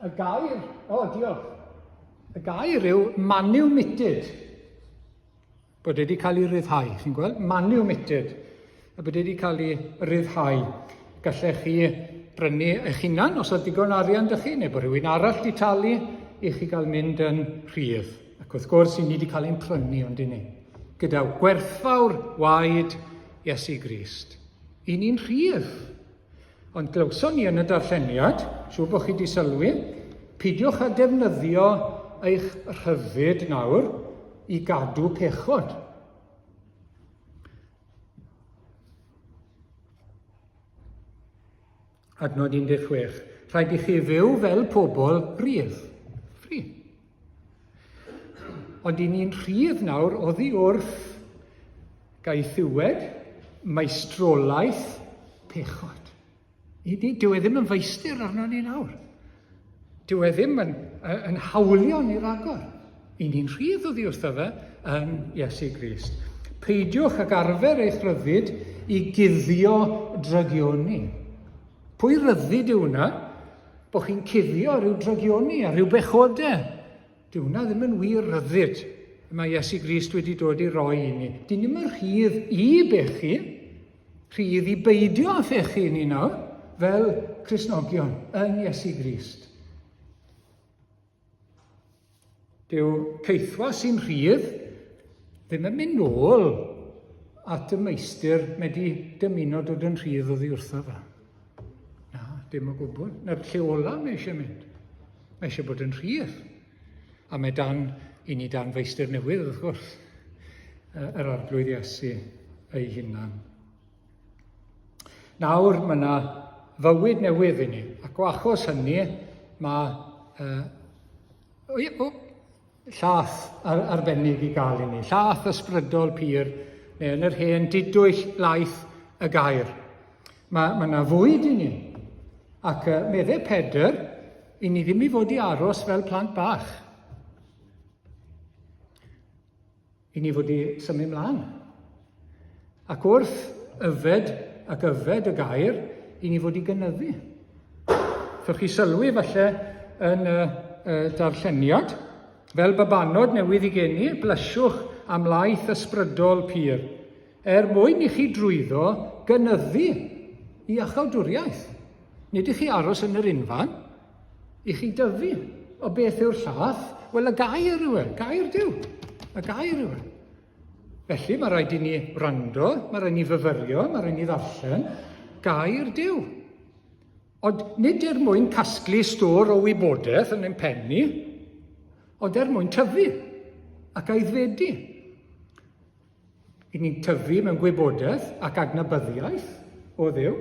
y gair, o, oh, diolch. Y gair yw manumitted. Bod e wedi cael ei ryddhau, chi'n gweld? Manumitted. A bod e wedi cael ei ryddhau. Gallech chi brynu eich hunan os oedd digon arian dych chi, neu bod rhywun arall wedi talu i chi gael mynd yn rhydd. Ac wrth gwrs, i ni wedi cael ein prynu, ond i ni. Gyda gwerthfawr waed Iesu Grist. I ni'n rhydd. Ond glywson ni yn y darlleniad, siŵr bod chi wedi sylwi, peidiwch â defnyddio eich rhyddid nawr i gadw pechod. Adnod 16. Rhaid i chi fyw fel pobl rydd. Free. Ond i ni'n rhydd nawr oddi wrth gaethiwed, maestrolaeth, pechod. I ni, dyw e ddim yn feistr arno ni nawr. Dyw e ddim yn, yn hawlio ni ragor. I ni'n rhydd oddi wrtho fe yn Iesu Grist. Peidiwch ag arfer eich rhyddid i guddio drygioni. Pwy ryddid yw hwnna? Bod chi'n cuddio rhyw drygioni a rhyw bechodau. Dyw hwnna ddim yn wir ryddid y mae Iesu Grist wedi dod i roi i ni. Dyn ni'n rhydd i bechu, rhydd i beidio â phechu ni nawr, fel Cristnogion yn Iesu Grist. Dyw caethwa sy'n rhydd ddim yn mynd nôl at y meistr mae di dymuno dod yn rhydd oddi wrtho fe. Na, dim o gwbl. Na'r lle ola mae eisiau mynd. Mae eisiau bod yn rhydd. A mae dan, i ni dan feistr newydd, wrth gwrs, yr arglwydd Iesu ei hunan. Nawr mae yna fywyd newydd i ni, ac o achos hynny mae o, llath ar, arbennig i gael i ni, llath ysbrydol pur, neu yn yr hen didwyll laeth y gair. Mae, mae yna fwyd i ni, ac meddai Pedr, i ni ddim i fod i aros fel plant bach. I ni fod i symud mlaen. Ac wrth yfed ac yfed y gair, i ni fod i gynyddu. Ffwch chi sylwi falle yn y, y darlleniad, fel babanod newydd i geni, blysiwch am laeth ysbrydol pur, er mwyn i chi drwyddo gynyddu i achawdwriaeth. Nid i chi aros yn yr unfan, i chi dyfu. O beth yw'r llath? Wel, y gair yw e, gair Duw. Y gair yw e. Felly, mae rhaid i ni wrando, mae rhaid i ni fyfyrio, mae rhaid i ni ddarllen gair Duw. Ond nid er mwyn casglu stôr o wybodaeth yn ein pen ni, ond er mwyn tyfu ac aeddfedu. I ni'n tyfu mewn gwybodaeth ac adnabyddiaeth o Dduw,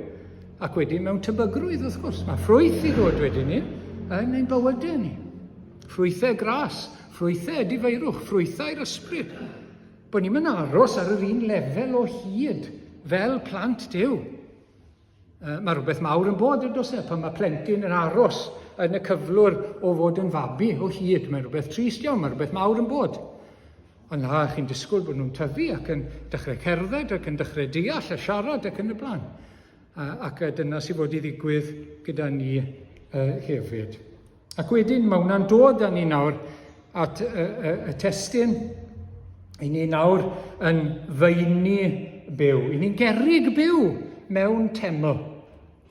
ac wedyn mewn tebygrwydd, wrth gwrs. Mae ffrwyth i ddod wedyn ni yn ein bywydau ni. Ffrwythau gras, ffrwythau edifeirwch, ffrwythau'r ysbryd. Bod ni'n mynd aros ar yr un lefel o hyd fel plant Duw. Mae rhywbeth mawr yn bod, yn does e, pan mae plentyn yn aros yn y cyflwr o fod yn fabi o hyd. Mae'n rhywbeth trist iawn, mae rhywbeth mawr yn bod. Ond na, chi'n disgwyl bod nhw'n tyfu ac yn dechrau cerdded ac yn dechrau deall a siarad ac yn y blaen. Ac dyna sydd fod i ddigwydd gyda ni hefyd. Ac wedyn mae hwnna'n dod â ni nawr at y, y, y testun. I ni nawr yn feini byw. I ni'n gerig byw mewn teml.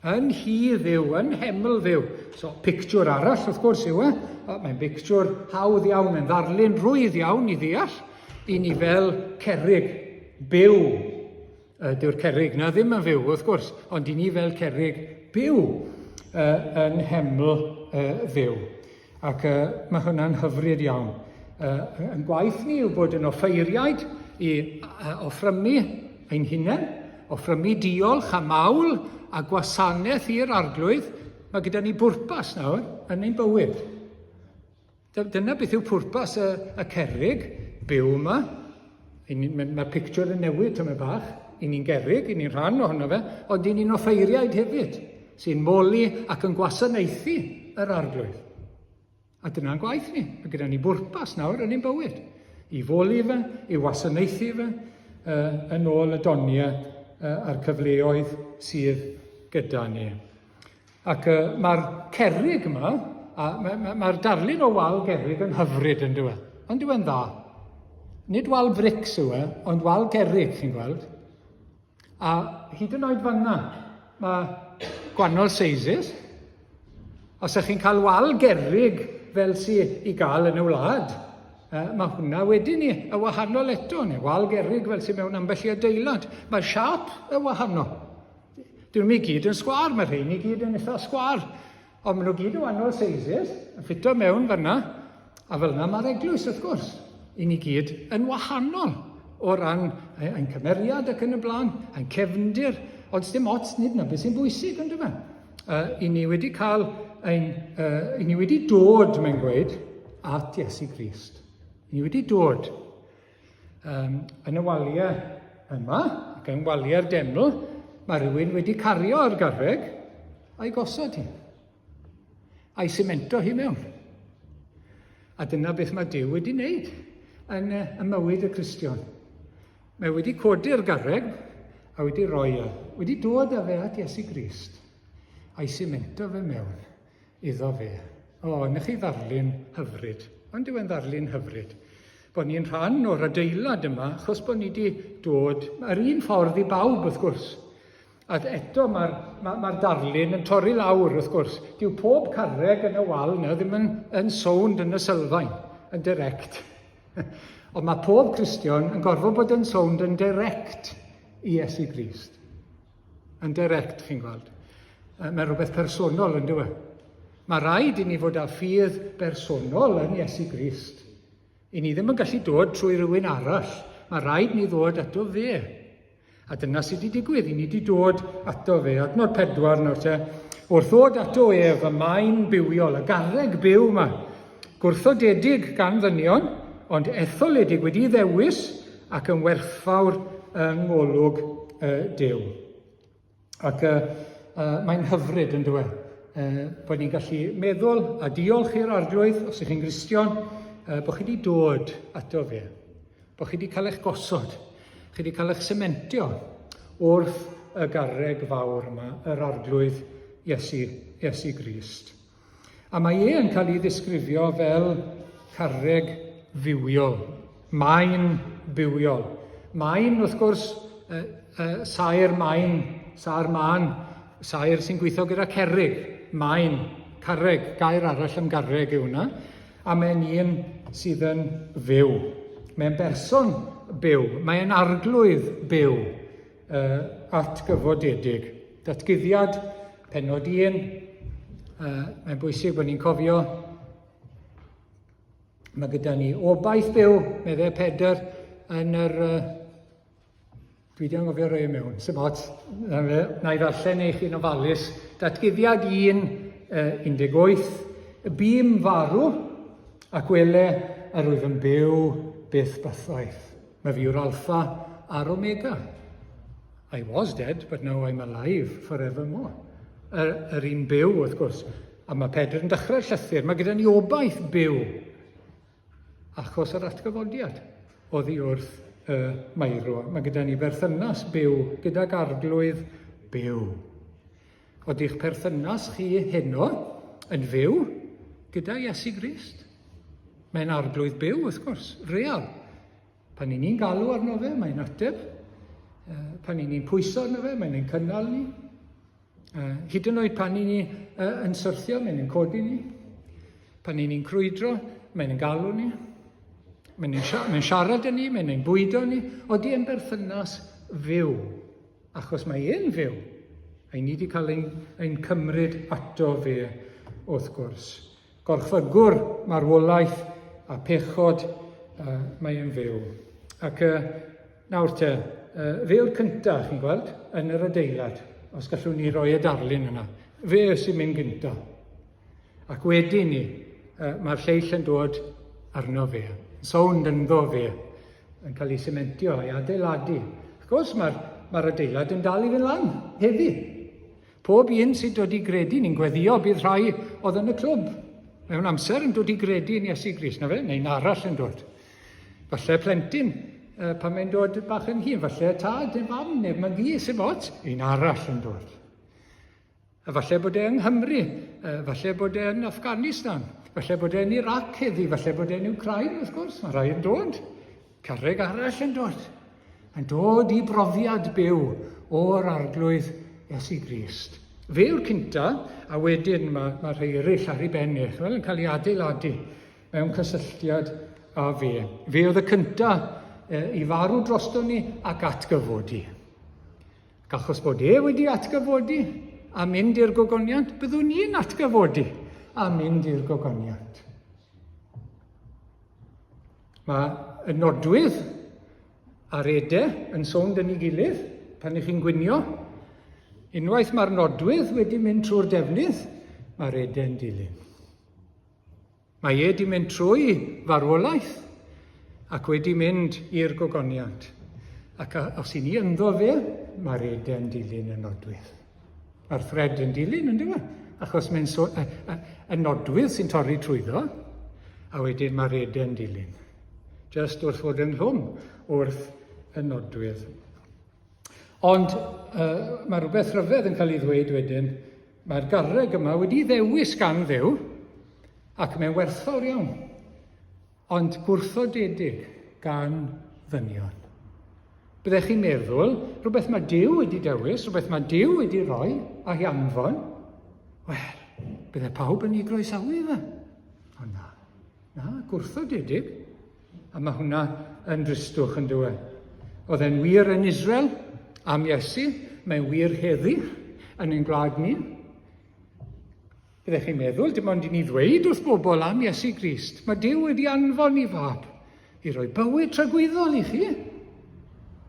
Yn hi ddiw, yn heml ddiw. So, pictiwr arall, wrth gwrs, yw e. Mae'n bictiwr hawdd iawn, mae'n ddarlun rwydd iawn i ddeall. I ni fel cerig byw. Dyw'r cerrig na ddim yn fyw, wrth gwrs, ond i ni fel cerrig byw yn heml ddiw. Ac uh, mae hwnna'n hyfryd iawn. Uh, yn gwaith ni yw bod yn offeiriaid i uh, offrymu ein hunain, offrymu diolch a mawl a gwasanaeth i'r arglwydd. Mae gyda ni bwrpas nawr yn ein bywyd. Dyna beth yw pwrpas y, y cerrig byw yma. Mae'r ma picture yn newid tymed bach. I ni'n gerrig, i ni'n rhan ohono fe, ond i ni'n offeiriaid hefyd, sy'n moli ac yn gwasanaethu yr arglwydd. A dyna'n gwaith ni. Mae gyda ni bwrpas nawr yn ein bywyd. I foli fe, i wasanaethu fe, uh, yn ôl y doniau uh, a'r cyfleoedd sydd gyda ni. Ac uh, mae'r cerrig yma, a mae'r ma, ma darlun o wal gerrig yn hyfryd yn dyw e. Ond dyw e'n dda. Nid wal brics yw e, ond wal gerrig, chi'n gweld. A hyd yn oed fanna, mae gwahanol sizes. Os ydych chi'n cael wal gerrig fel sydd i gael yn y wlad, mae hwnna wedyn ni y wahanol eto, neu wal gerrig fel sydd mewn ambell i adeilad. Mae siâp y wahanol. Dyn nhw'n i gyd yn sgwâr, mae rhein i gyd yn eitha sgwâr. Ond maen nhw gyd yn wahanol sizes, yn ffito mewn fanna. A fel yna mae'r eglwys, wrth gwrs. I ni gyd yn wahanol o ran ein cymeriad ac yn y blaen, ein cefndir. Ond dim ots, nid na beth sy'n bwysig, ond yma. Uh, I ni wedi cael ein, uh, i ni wedi dod, mae'n gweud, at Iesu Grist. I ni wedi dod. Um, yn y waliau yma, ac yn waliau'r deml, mae rhywun wedi cario ar garreg a'i gosod hi. A'i simento hi mewn. A dyna beth mae Duw wedi wneud yn y mywyd y Cristion. Mae wedi codi'r garreg a wedi rhoi e, wedi dod â fe at Iesu Grist a'i simento fe mewn. iddo fe. O, nych chi ddarlun hyfryd. Ond yw e'n ddarlun hyfryd? Bod ni'n rhan o'r adeilad yma, achos bod ni wedi dod yr un ffordd i bawb, wrth gwrs. A eto mae'r ma, ma darlun yn torri lawr, wrth gwrs. Dyw pob carreg yn y wal yna ddim yn, yn sownd yn y sylfaen, yn direct. Ond mae pob Cristion yn gorfod bod yn sownd yn direct i Iesu Grist. Yn direct, chi'n gweld. Mae rhywbeth personol yn dyw e. Mae rhaid i ni fod â ffydd bersonol yn Iesu Grist. I ni ddim yn gallu dod trwy rhywun arall. Mae rhaid ni ddod ato fe. A dyna sydd wedi digwydd. I ni wedi dod ato fe. Adnod 4 nawr te. Wrth ddod ato ef, y mae'n bywiol, y garreg byw yma. Gwrthodedig gan ddynion, ond etholedig wedi ddewis ac yn werthfawr yng ngolwg uh, Duw. Ac uh, uh, mae'n hyfryd yn dweud uh, bod ni'n gallu meddwl a diolch i'r arglwydd, os ydych chi'n Gristion, uh, bod chi wedi dod ato fe, bod chi wedi cael eich gosod, chi wedi cael eich sementio wrth y garreg fawr yma, yr arglwydd Iesu, Iesu Grist. A mae e yn cael ei ddisgrifio fel carreg fywiol, maen bywiol. Maen, wrth gwrs, uh, uh, saer maen, saer mân, saer sy'n gweithio gyda cerrig, maen, carreg, gair arall am garreg yw hwnna. A mae'n un sydd yn fyw. Mae'n berson byw, mae'n arglwydd byw. uh, atgyfodedig. Datguddiad, penod 1, uh, mae'n bwysig bod ni'n cofio mae gyda ni obaith byw, meddai Pedr, yn yr... Uh, dwi wedi anghofio rhoi e mewn, sy'n ots, na i ddarllen eich un ofalus. Datguddiad 1, uh, 18, y bûm farw, ac wele yr wyf yn byw byth bythoedd. Mae fi yw'r Alpha a'r Omega. I was dead, but now I'm alive forevermore. Yr, yr un byw, wrth gwrs. A mae Pedr yn dechrau'r llythyr. Mae gyda ni obaith byw achos yr atgyfodiad oddi wrth y meirw. Mae gyda ni berthynas byw gydag arglwydd byw. Ody'ch perthynas chi heno yn fyw gyda Iesu Grist? Mae'n arglwydd byw, wrth gwrs, real. Pan ni'n ni'n galw arno fe, mae'n ateb. Pan ni'n ni'n pwyso arno fe, mae'n ein cynnal ni. Hyd yn oed pan ni'n ni yn syrthio, mae'n ein codi ni. Pan ni'n ni'n crwydro, mae'n ein galw ni. Mae'n mae siarad â ni, mae'n ein bwydo ni. Odi e'n berthynas fyw. Achos mae e'n fyw. A ni wedi cael ein, ein cymryd ato fe, wrth gwrs. Gorchfygwr marwolaeth a pechod, mae e'n fyw. Ac nawr te, fe yw'r cyntaf, chi'n gweld, yn yr adeilad, os gallwn ni roi y darlun yna. Fe sy'n mynd gyntaf. Ac wedyn ni, mae'r lleill yn dod arno fe, sownd ynddo fe, yn cael ei sementio a'i adeiladu. Wrth gwrs, mae'r mae adeilad yn dal i fynd lan heddi. Pob un sy'n dod i gredu, ni'n gweddio bydd rhai oedd yn y clwb mewn amser yn dod i gredu yn Iesu Grist, na fe, neu'n arall yn dod. Falle plentyn, pan mae'n dod bach yn hŷn, falle tad neu fam neu mam-gu, sy'n bot, un arall yn dod. A falle bod e yng Nghymru, falle bod e yn Afghanistan, falle bod e yn Iraq heddi, falle bod e yn Ukraine, wrth gwrs, mae rhai yn dod. Carreg arall yn dod. Yn dod i brofiad byw o'r Arglwydd Iesu Grist. Fe yw'r cynta, a wedyn mae, mae rhai eraill ar ei ben e, wel, yn cael ei adeiladu mewn cysylltiad â fe. Fe oedd y cynta e, i farw drosto ni ac atgyfodi. Ac achos bod e wedi atgyfodi a mynd i'r gogoniant, byddwn ni'n atgyfodi a mynd i'r gogoniant. Mae y nodwydd a'r ede yn sownd yn ei gilydd pan ych chi'n gwinio. Unwaith mae'r nodwydd wedi mynd trwy'r defnydd, mae'r ede yn dilyn. Mae e wedi mynd trwy farwolaeth ac wedi mynd i'r gogoniant. Ac os i ni ynddo fe, mae'r ede yn dilyn y nodwydd. Mae'r thread yn dilyn, yn dyfa? Achos mae'n so, y, y, y nodwydd sy'n torri trwyddo, a wedyn mae'r ede yn dilyn. Just wrth fod ynghlwm wrth y nodwydd. Ond uh, mae rhywbeth rhyfedd yn cael ei ddweud wedyn, mae'r garreg yma wedi ddewis gan Dduw, ac mae'n werthfawr iawn. Ond gwrthodedig gan ddynion. Byddech chi'n meddwl, rhywbeth mae Duw wedi dewis, rhywbeth mae Duw wedi rhoi a'i anfon, wel, bydde pawb yn ei groesawu fe. Ond na, na, gwrthodedig. A mae hwnna yn dristwch yn dywe. Oedd e'n wir yn Israel am Iesu, mae'n wir heddi yn ein gwlad ni. Byddech chi'n meddwl, dim ond i ni ddweud wrth bobl am Iesu Grist, mae Duw wedi anfon i fab i roi bywyd tragwyddol i chi.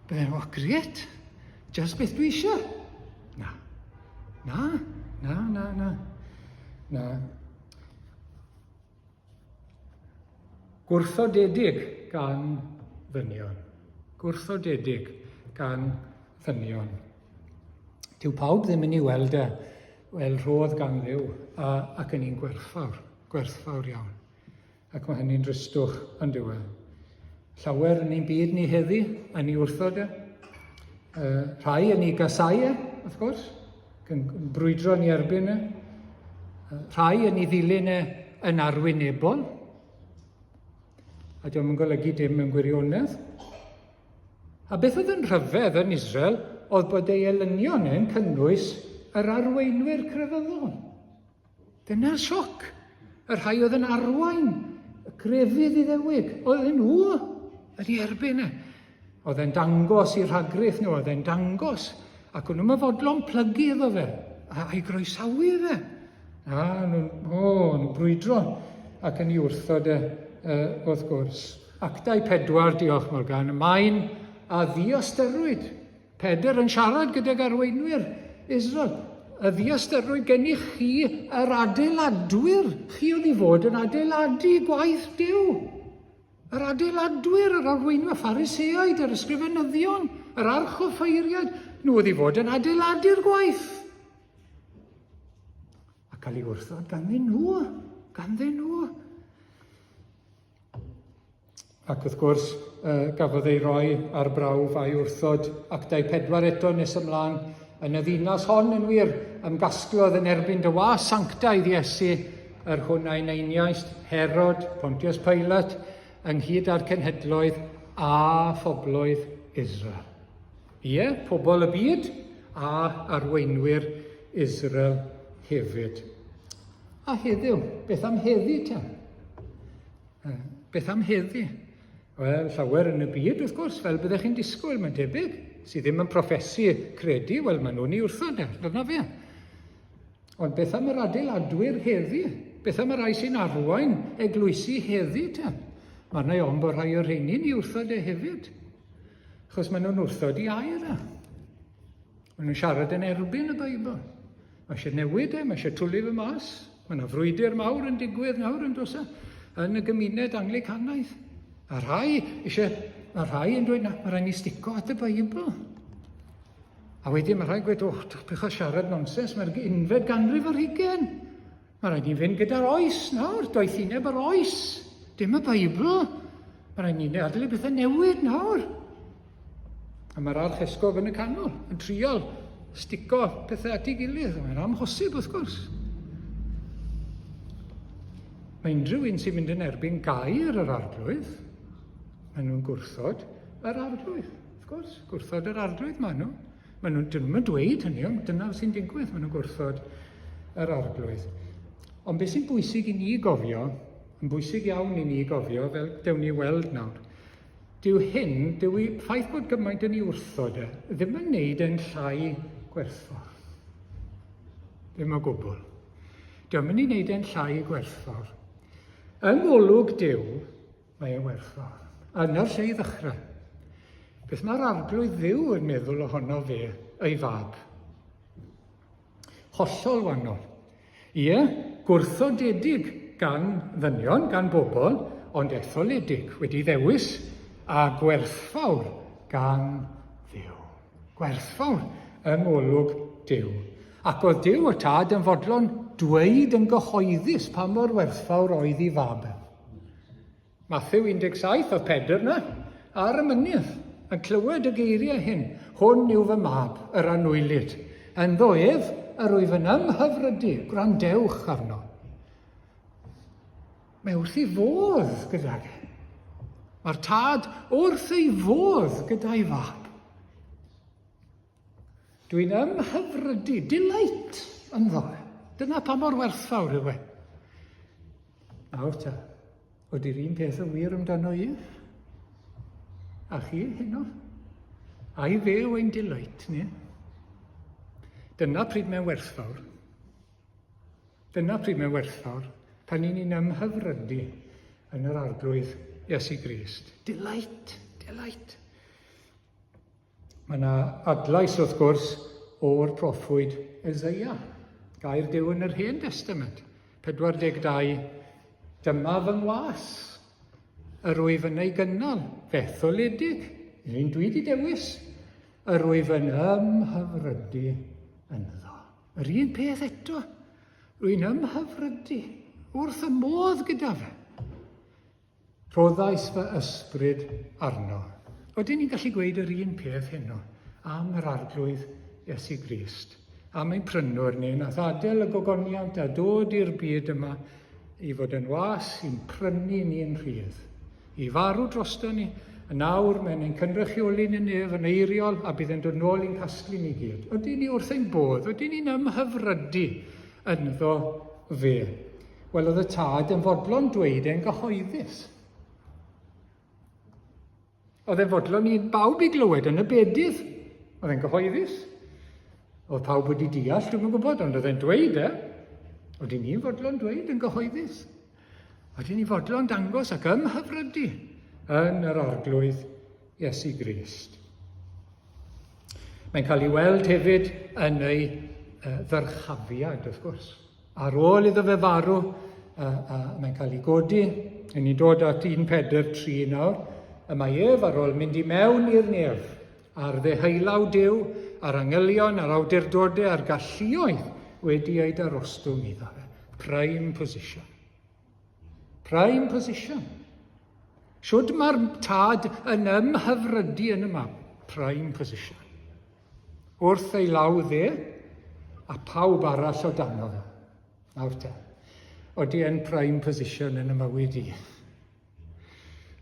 Bydden nhw, oh, gret, just beth dwi eisiau. Na, na, na, na, na, na. Gwrthodedig gan ddynion. Gwrthodedig gan ddynion. Dyw pawb ddim yn ei weld e fel rhodd gan Dduw, a, ac yn un gwerthfawr, gwerthfawr iawn. Ac mae hynny'n dristwch yn dyw e. Llawer yn ein byd ni heddi yn ei wrthod e. Uh, rhai yn ei gasau e, wrth gwrs, yn brwydro yn ei erbyn e. Rhai yn ei ddilyn e yn arwynebol. A diolch yn golygu dim mewn gwirionedd. A beth oedd yn rhyfedd yn Israel oedd bod ei elynion e'n cynnwys yr arweinwyr crefyddol. Dyna'r sioc. Y rhai oedd yn arwain y grefydd Iddewig, oedden nhw yn ei erbyn e. Oedd e'n dangos i rhagrith nhw, oedd e'n dangos, ac o'n nhw'n fodlon plygu iddo fe, a'i groesawu fe. A nhw'n, o, nhw'n brwydro ac yn ei wrthod e, wrth gwrs. Actau 4, diolch Morgan, y maen a ddiostyrwyd Pedr yn siarad gydag arweinwyr Israel. Y ddiastyrwyd gennych chi yr adeiladwyr. Chi oedd i fod yn adeiladu gwaith Duw. Yr adeiladwyr, yr arweinwyr, Phariseaid, yr ysgrifenyddion, yr archoffeiriaid, nhw oedd i fod yn adeiladu'r gwaith. A cael ei wrthod ganddyn nhw, ganddyn nhw. Ac wrth gwrs, gafodd ei roi ar brawf a'i wrthod Actau 4 eto nes ymlaen yn y ddinas hon yn wir, ymgasglodd yn erbyn dy was sanctaidd Iesu, yr hwn a'i neiniaist, Herod, Pontius Pilate, ynghyd â'r cenhedloedd a phobloedd Israel. Ie, pobl y byd a arweinwyr Israel hefyd. A heddiw, beth am heddi te? Beth am heddi? Wel, llawer yn y byd, wrth gwrs, fel byddech chi'n disgwyl, mae'n debyg, sydd ddim yn proffesu credu, wel, maen nhw'n ei wrthod e, dyna fe. Ond beth am yr adeiladwyr heddi? Beth am y rhai sy'n arwain eglwysi heddi te? Mae arna i ofn bod rhai o'r rheini'n ei wrthod e hefyd. Achos maen nhw'n wrthod i air e. Maen nhw'n siarad yn erbyn y Beibl. Mae eisiau newid e, mae eisiau twlu fy mas. Mae yna frwydr mawr yn digwydd nawr yn does e, yn y gymuned Anglicanaidd. A rhai eisiau, mae rhai yn dweud, na, mae rhaid ni stico at y Beibl. A wedyn mae rhai'n gweud, oh, pech o siarad nonsens, mae'r unfed ganrif ar hugen. Mae rhaid ni fynd gyda'r oes nawr, doethineb yr oes, dim y Beibl. Mae rhaid ni adael i bethau newid nawr. A mae'r archesgob yn y canol, yn trial stico pethau at ei gilydd. Mae'n amhosib, wrth gwrs. Mae unrhyw un sy'n mynd yn erbyn gair yr arglwydd, maen nhw'n gwrthod yr arglwydd. Wrth gwrs, gwrthod yr arglwydd maen nhw. Maen nhw'n, dyn nhw'n dweud hynny, ond dyna sy'n digwydd, maen nhw'n gwrthod yr arglwydd. Ond beth sy'n bwysig i ni gofio, yn bwysig iawn i ni gofio, fel dewn ni weld nawr, dyw hyn, dyw i, ffaith bod gymaint yn ei wrthod e, ddim yn neud e'n llai gwerthfawr. Ddim o gwbl. Dio'm yn ei wneud e'n llai gwerthfawr. Yng ngolwg Duw, mae e'n werthfawr. A yna'r lle i ddechrau. Beth mae'r arglwydd Dduw yn meddwl ohono fe, ei fab? Hollol wahanol. Ie, gwrthodedig gan ddynion, gan bobl, ond etholedig, wedi ddewis a gwerthfawr gan Dduw. Gwerthfawr yng ngolwg Duw. Ac oedd Duw y Tad yn fodlon dweud yn gyhoeddus pa mor werthfawr oedd ei fab. Mathew 17, oedd Pedr na, ar y mynydd, yn clywed y geiriau hyn, Hwn yw fy mab, yr anwylyd. Ynddo ef, yr wyf yn ymhyfrydu, gwrandewch arno. Mae wrth ei fodd gydag e. Mae'r tad wrth ei fodd gyda'i fab. Dwi'n ymhyfrydu, delight ynddo fe. Dyna pa mor werthfawr yw e. Nawr ta, ydy'r un peth yn wir amdano i? A chi heno? A'i fe yw ein delight ni? Dyna pryd mae'n werthfawr. Dyna pryd mae'n werthfawr, pan ni'n ni'n ymhyfrydu yn yr Arglwydd Iesu Grist. Delight, delight. Mae yna adlais, wrth gwrs, o'r proffwyd Eseia. Gair Duw yn yr Hen Testament. 42, Dyma fy ngwas, yr wyf yn ei gynnal, fe etholedig, yr un dwi wedi dewis, yr wyf yn ymhyfrydu ynddo. Yr un peth eto, rwy'n ymhyfrydu wrth y modd gyda fe. Rhoddais fy ysbryd arno. Oedden ni'n gallu gweud yr un peth heno am yr Arglwydd Iesu Grist, am ein prynwr ni, nath adael y gogoniant a dod i'r byd yma i fod yn was i'n prynu ni'n rhydd. I farw drosto ni, yn awr mae'n ein cynrychioli yn y nef yn eiriol a bydd yn dod nôl i'n casglu ni gyd. Ydyn ni wrth ein bodd, ydyn ni'n ymhyfrydu ynddo fe? Wel, oedd y tad yn fodlon dweud e'n gyhoeddus. Oedd e'n fodlon i bawb i glywed yn y bedydd. Oedd e'n gyhoeddus. Oedd pawb wedi deall, dwi'm yn gwybod, ond oedd e'n dweud e. Oedden ni'n fodlon dweud yn gyhoeddus. Oedden ni'n fodlon dangos ac ymhyfrydu yn yr Arglwydd Iesu Grist. Mae'n cael ei weld hefyd yn ei ddyrchafiad, wrth gwrs. Ar ôl iddo fe farw, mae'n cael ei godi. Yn ni'n dod at 1 Pedr 3 nawr. Y mae ef ar ôl mynd i mewn i'r nef, ar ddeheulaw Duw, a'r angylion, a'r awdurdodau, a'r galluoedd wedi ei darostwng iddo fe. Prime position. Prime position. Shwd mae'r tad yn ymhyfrydu yn y mab? Prime position. Wrth ei law dde, a pawb arall o dano fe. Nawr te, odi e'n prime position yn y mywyd i?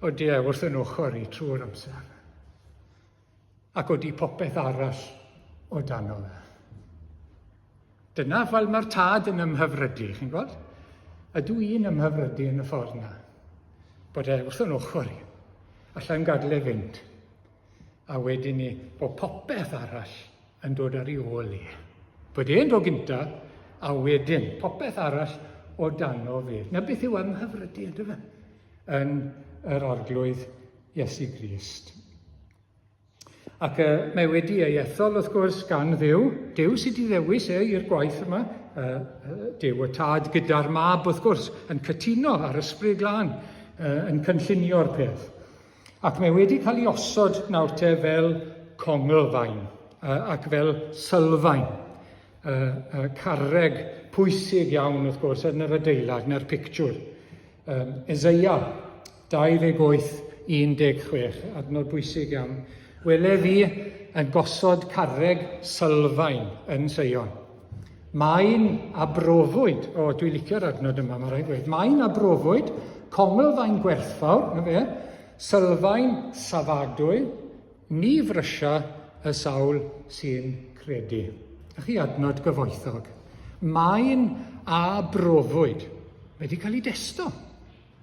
Odi e wrth yn ochr i trwy'r amser? Ac odi popeth arall o dano fe? Dyna fel mae'r tad yn ymhyfrydu, chi'n gweld? Ydw i'n ymhyfrydu yn y ffordd yna? Bod e wrth yn ochr i. Allai'm gadael e fynd. A wedyn ni, bod popeth arall yn dod ar ei ôl i. Bod e'n dod gynta, a wedyn popeth arall o dano fe. Na beth yw ymhyfrydu, ynddo fe, yn yr Arglwydd Iesu Grist. Ac uh, mae wedi ei ethol, wrth gwrs, gan Dduw. Duw sydd wedi ddewis e i'r gwaith yma. Uh, Duw y Tad gyda'r Mab, wrth gwrs, yn cytuno ar Ysbryd Glân, uh, yn cynllunio'r peth. Ac mae wedi cael ei osod nawr te fel conglfaen uh, ac fel sylfaen. Uh, uh, carreg pwysig iawn, wrth gwrs, yn yr adeilad, yn yr pictiwr. Um, Ezeia 28, 16, adnod bwysig iawn. Wele fi yn gosod carreg sylfaen yn Seion. Maen a brofwyd, o, dwi'n licio'r adnod yma, mae rhaid dweud, maen a brofwyd, conglfaen gwerthfawr, na fe, sylfaen safadwy, ni frysia y sawl sy'n credu. A chi adnod gyfoethog. Maen a brofwyd. Mae wedi cael ei desto.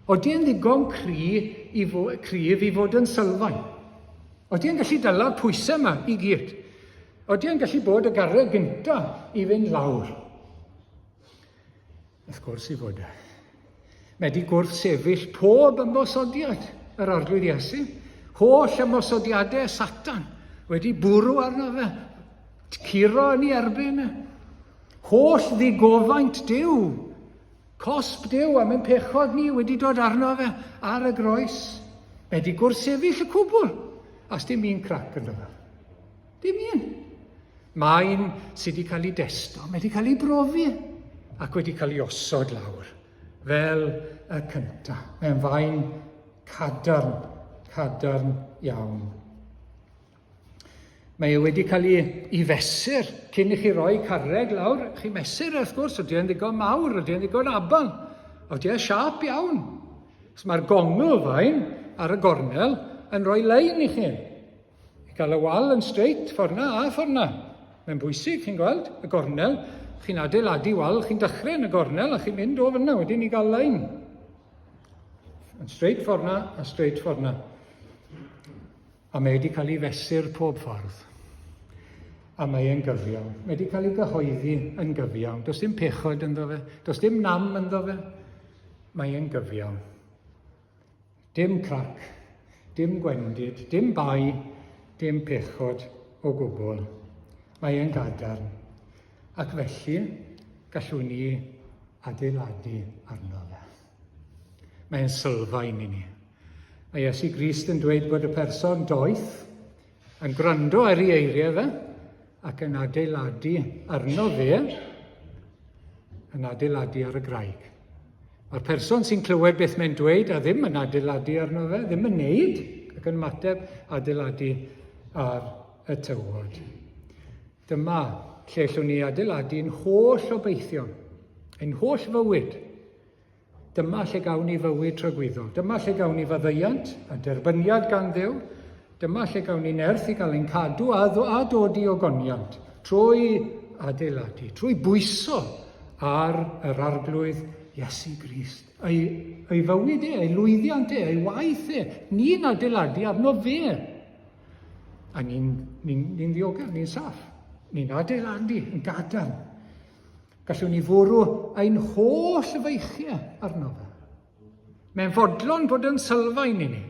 Odi e'n ddigon cry i fo, cryf i fod yn sylfaen? Odi e'n gallu dala'r pwysau yma i gyd? Odi e'n gallu bod y garreg gynta i fynd lawr? Wrth gwrs i fod e. Mae wedi gwrthsefyll pob ymosodiad yr Arglwydd Iesu. Holl ymosodiadau Satan wedi bwrw arno fe, curo yn ei erbyn e. Holl ddigofaint Duw Cosb Duw am ein pechod ni wedi dod arno fe ar y groes. Mae wedi gwrthsefyll y cwbl, a dim un crac ynddo fe. Dim un. Mae'n sydd wedi cael ei desto, mae wedi cael ei brofi ac wedi cael ei osod lawr fel y cyntaf. Mae'n fain cadarn, cadarn iawn. Mae e wedi cael ei, ei fesur cyn i chi roi carreg lawr. Chi mesur e, wrth gwrs, ydy e'n ddigon mawr, ydy e'n ddigon abal, ydy e'n siâp iawn. Os mae'r gongl fain ar y gornel yn rhoi lein i chi. I gael y wal yn straight, ffordd na a ffordd na. Mae'n bwysig, chi'n gweld, y gornel. Chi'n adeiladu wal, chi'n dechrau yn y gornel a chi'n mynd o fyna wedyn i gael lein. Yn straight ffordd na a straight ffordd na. A mae wedi cael ei fesur pob ffordd. A mae e'n gyfiawn. Mae wedi cael ei gyhoeddi yn gyfiawn. Does dim pechod ynddo fe. Does dim nam ynddo fe. Mae e'n gyfiawn. Dim crac, dim gwendid, dim bai, dim pechod o gwbl. Mae e'n gadarn. Ac felly, gallwn ni adeiladu arno fe. Mae'n sylfaen i ni. Mae Iesu Grist yn dweud bod y person doeth yn gwrando ar ei eiriau fe ac yn adeiladu arno fe, yn adeiladu ar y graig. Mae'r person sy'n clywed beth mae'n dweud a ddim yn adeiladu arno fe, ddim yn neud ac yn ymateb adeiladu ar y tywod. Dyma lle llwn ni adeiladu'n holl obeithion, ein holl fywyd. Dyma lle gawn ni fywyd tragwyddol. Dyma lle gawn ni faddeuant a derbyniad gan Dduw. Dyma lle gawn ni nerth i gael ein cadw a, a dod i ogoniant trwy adeiladu, trwy bwyso ar yr Arglwydd Iesu Grist. Ei, ei fywyd e, ei lwyddiant e, ei waith e. Ni'n adeiladu arno fe. A ni'n ni, ni ddiogel, ni'n saff. Ni'n adeiladu yn gadarn. Gallwn ni fwrw ein holl feichiau arno fe. Mae'n fodlon bod yn sylfaen i ni.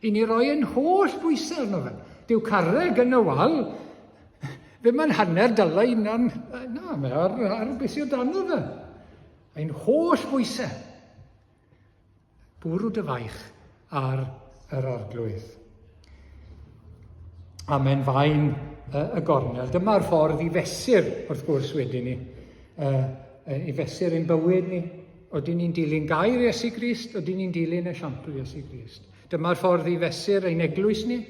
I ni roi ein holl bwysau arno fe. Dyw carreg yn y wal ddim yn hanner dala unan. Na, mae ar, ar beth sydd o dan fe. Ein holl bwysau. Bwrw dy faich ar yr Arglwydd. A mae'n fain y gornel. Dyma'r ffordd i fesur, wrth gwrs, wedyn ni. I fesur ein bywyd ni. Oedden ni'n dilyn gair Iesu Grist, oedden ni'n dilyn esiampl Iesu Grist. Dyma'r ffordd i fesur ein eglwys ni.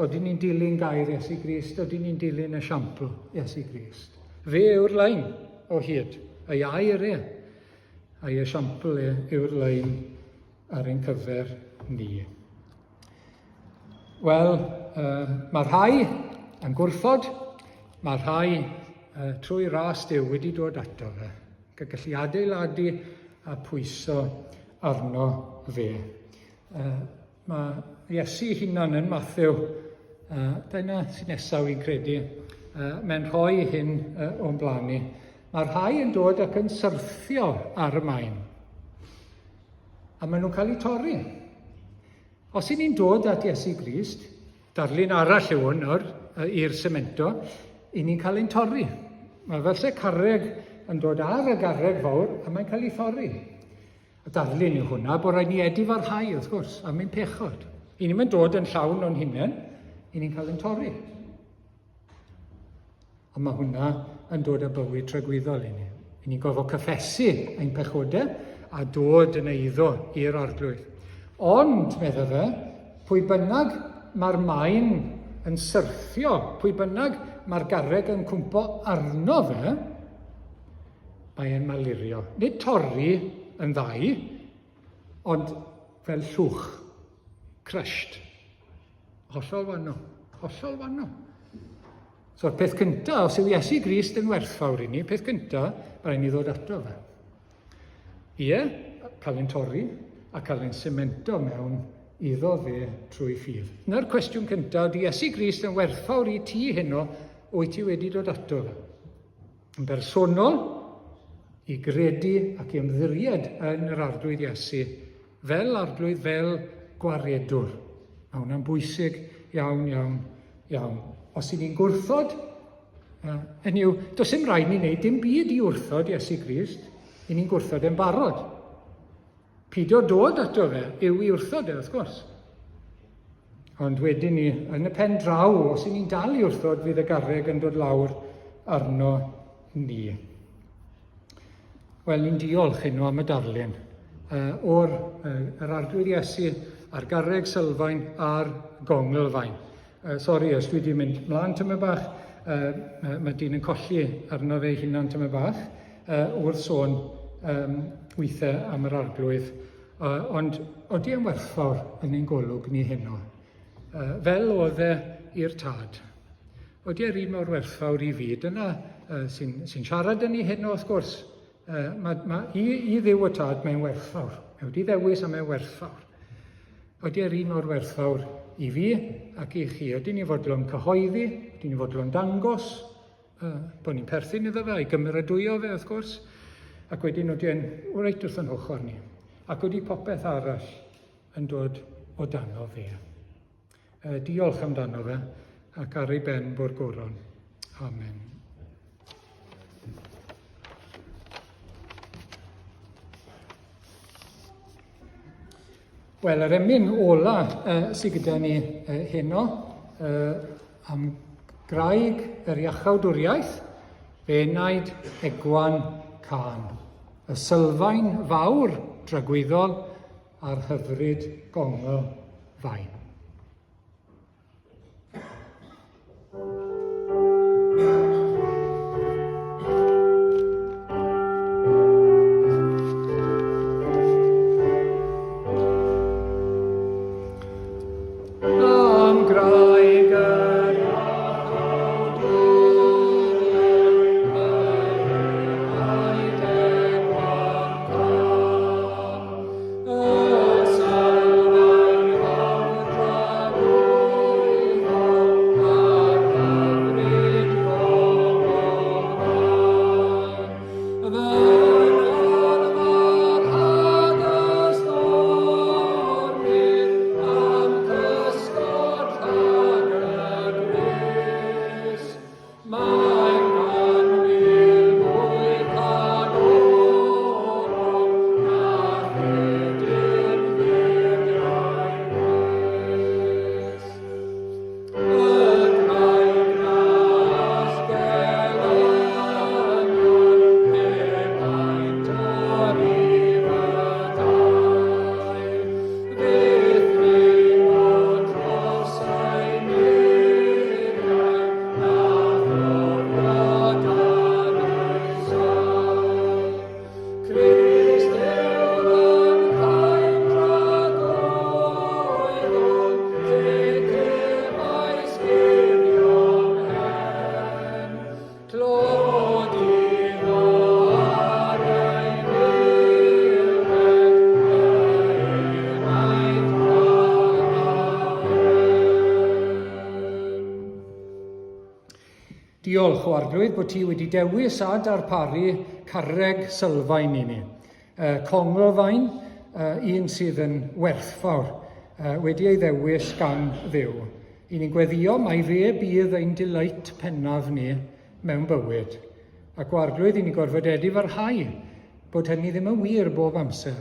Oedden ni'n dilyn gair Iesu Grist, oedden ni'n dilyn esiampl Iesu Grist. Fe yw'r lein o hyd, ei air e. A'i esiampl e yw'r lein ar ein cyfer ni. Wel, uh, mae rhai yn gwrthod, mae rhai uh, trwy ras Duw wedi dod ato fe, ac gallu adeiladu a pwyso arno fe. Uh, Mae Iesu ei hunan yn Mathew, dyna sy'n nesaf fi'n credu, mae'n rhoi hyn o'n blaen ni. Mae rhai yn dod ac yn syrthio ar y maen. A maen nhw'n cael eu torri. Os y'n ni'n dod at Iesu Grist, darlun arall yw hwn nawr, i'r semento, y'n ni'n cael ein torri. Mae fel se carreg yn dod ar y garreg fawr a mae'n cael ei thorri. Y darlun yw hwnna, bod rhaid ni edifarhau wrth gwrs, am ein pechod. Y'n ni'n dod yn llawn o'n hunain, y'n ni'n cael ein torri. Ond mae hwnna yn dod â bywyd tragwyddol i ni. I ni'n gorfod cyffesu ein pechodau a dod yn eiddo i'r arglwydd. Ond, medda fe, pwy bynnag mae'r maen yn syrthio, pwy bynnag mae'r garreg yn cwmpo arno fe, mae e'n malurio. Nid torri yn ddau, ond fel llwch, crushed. Hollol wahanol. Hollol wahanol. So'r peth cyntaf, os yw Iesu Grist yn werthfawr i ni, peth cyntaf, mae rhaid ni ddod ato fe. Ie, cael ein torri a cael ein semento mewn iddo fe trwy ffydd. Na'r cwestiwn cyntaf, ydy Iesu Grist yn werthfawr i ti heno, wyt ti wedi dod ato fe? Yn bersonol, i gredu ac i ymddiried yn yr Arglwydd Iesu Fel arglwydd, fel gwaredwr. Mae hwnna'n bwysig iawn, iawn, iawn. Os y'n ni'n gwrthod, hynny yw, does dim rhaid ni wneud dim byd i wrthod Iesu Grist, y'n ni'n gwrthod e'n barod. Pidio dod ato fe yw i wrthod e, wrth gwrs. Ond wedyn ni, yn y pen draw, os y'n ni'n dal i wrthod, fydd y garreg yn dod lawr arno ni. Wel, ni'n diolch heno am y darlun uh, o'r uh, yr Arglwydd Iesu a'r garreg sylfaen a'r gonglfaen. Sori, os dwi wedi mynd mlaen tyma bach, mae dyn yn colli arno fe hunan tyma bach wrth sôn um, weithiau am yr Arglwydd. Ond odi yn werthfawr yn ein golwg ni heno, fel oedd e i'r tad. Odi e'r un mor werthfawr i fi? Dyna uh, sy'n sy siarad yn ni heno, wrth gwrs. Uh, mae, ma, i, I Dduw y Tad, mae'n werthfawr. Mae wedi ddewis a mae'n werthfawr. Odi e'r un mor werthfawr i fi ac i chi? Odi ni fodlon cyhoeddi? Odi ni fodlon dangos uh, bod ni'n perthyn iddo fe a'i gymeradwyo fe, wrth gwrs? Ac wedyn odi e'n reit wrth yn hochr ni. Ac odi popeth arall yn dod o dano fe. Diolch amdano fe, ac ar ei ben bo'r goron. Amen. Wel, yr emyn ola sydd gyda ni heno am graig yr iachawdwriaeth, fe enaid egwan can. Y sylfaen fawr dragwyddol a'r hyfryd gongl fain. Am graig yr Mae'n ganmil mwy canolog na rhedyn furiau gwys. Y graig nas gelynion pe bai Diolch, o Arglwydd, bod ti wedi dewis a darparu carreg sylfaen i ni. Conglfaen, un sydd yn werthfawr, wedi ei ddewis gan Dduw. I ni'n gweddio mai fe bydd ein delight pennaf ni mewn bywyd. Ac o Arglwydd, i ni'n gorfod edifarhau bod hynny ddim yn wir bob amser.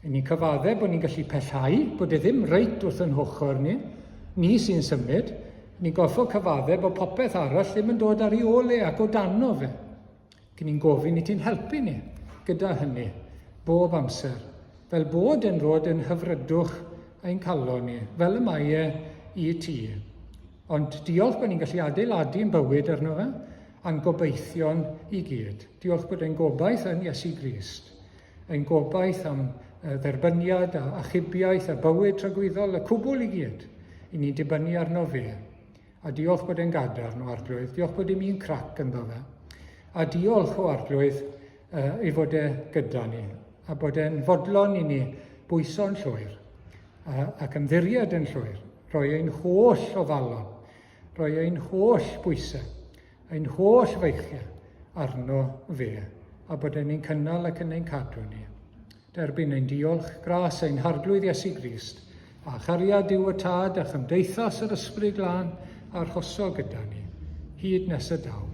I ni'n cyfadde bod ni'n gallu pellhau, bod e ddim reit wrth yn hochr ni, ni sy'n symud. Ni'n gorfod cyfadde bod popeth arall ddim yn dod ar ei ôl e ac o dano fe. Cyn ni'n gofyn i ti'n helpu ni gyda hynny bob amser, fel bod e'n rhod yn hyfrydwch ein calon ni, fel y mae e i ti. Ond diolch bod ni'n gallu adeiladu'n bywyd arno fe, a'n gobeithion i gyd. Diolch bod ein gobaith yn Iesu Grist, ein gobaith am dderbyniad a achubiaeth a bywyd tragwyddol, y cwbl i gyd, i ni'n dibynnu arno fe. A diolch bod e'n gadarn o Arglwydd. Diolch bod dim un crac ynddo fe. A diolch o Arglwydd ei fod e gyda ni. A bod e'n fodlon i ni bwyso'n llwyr ac ymddiried yn llwyr. Rhoi ein holl ofalon, rhoi ein holl bwysau, ein holl feichiau arno fe. A bod e'n ein cynnal ac yn ein cadw ni. Derbyn ein diolch, gras ein Harglwydd Iesu Grist, a chariad Duw y Tad a chymdeithas yr Ysbryd Glân arhoso gyda ni, hyd nes y daw.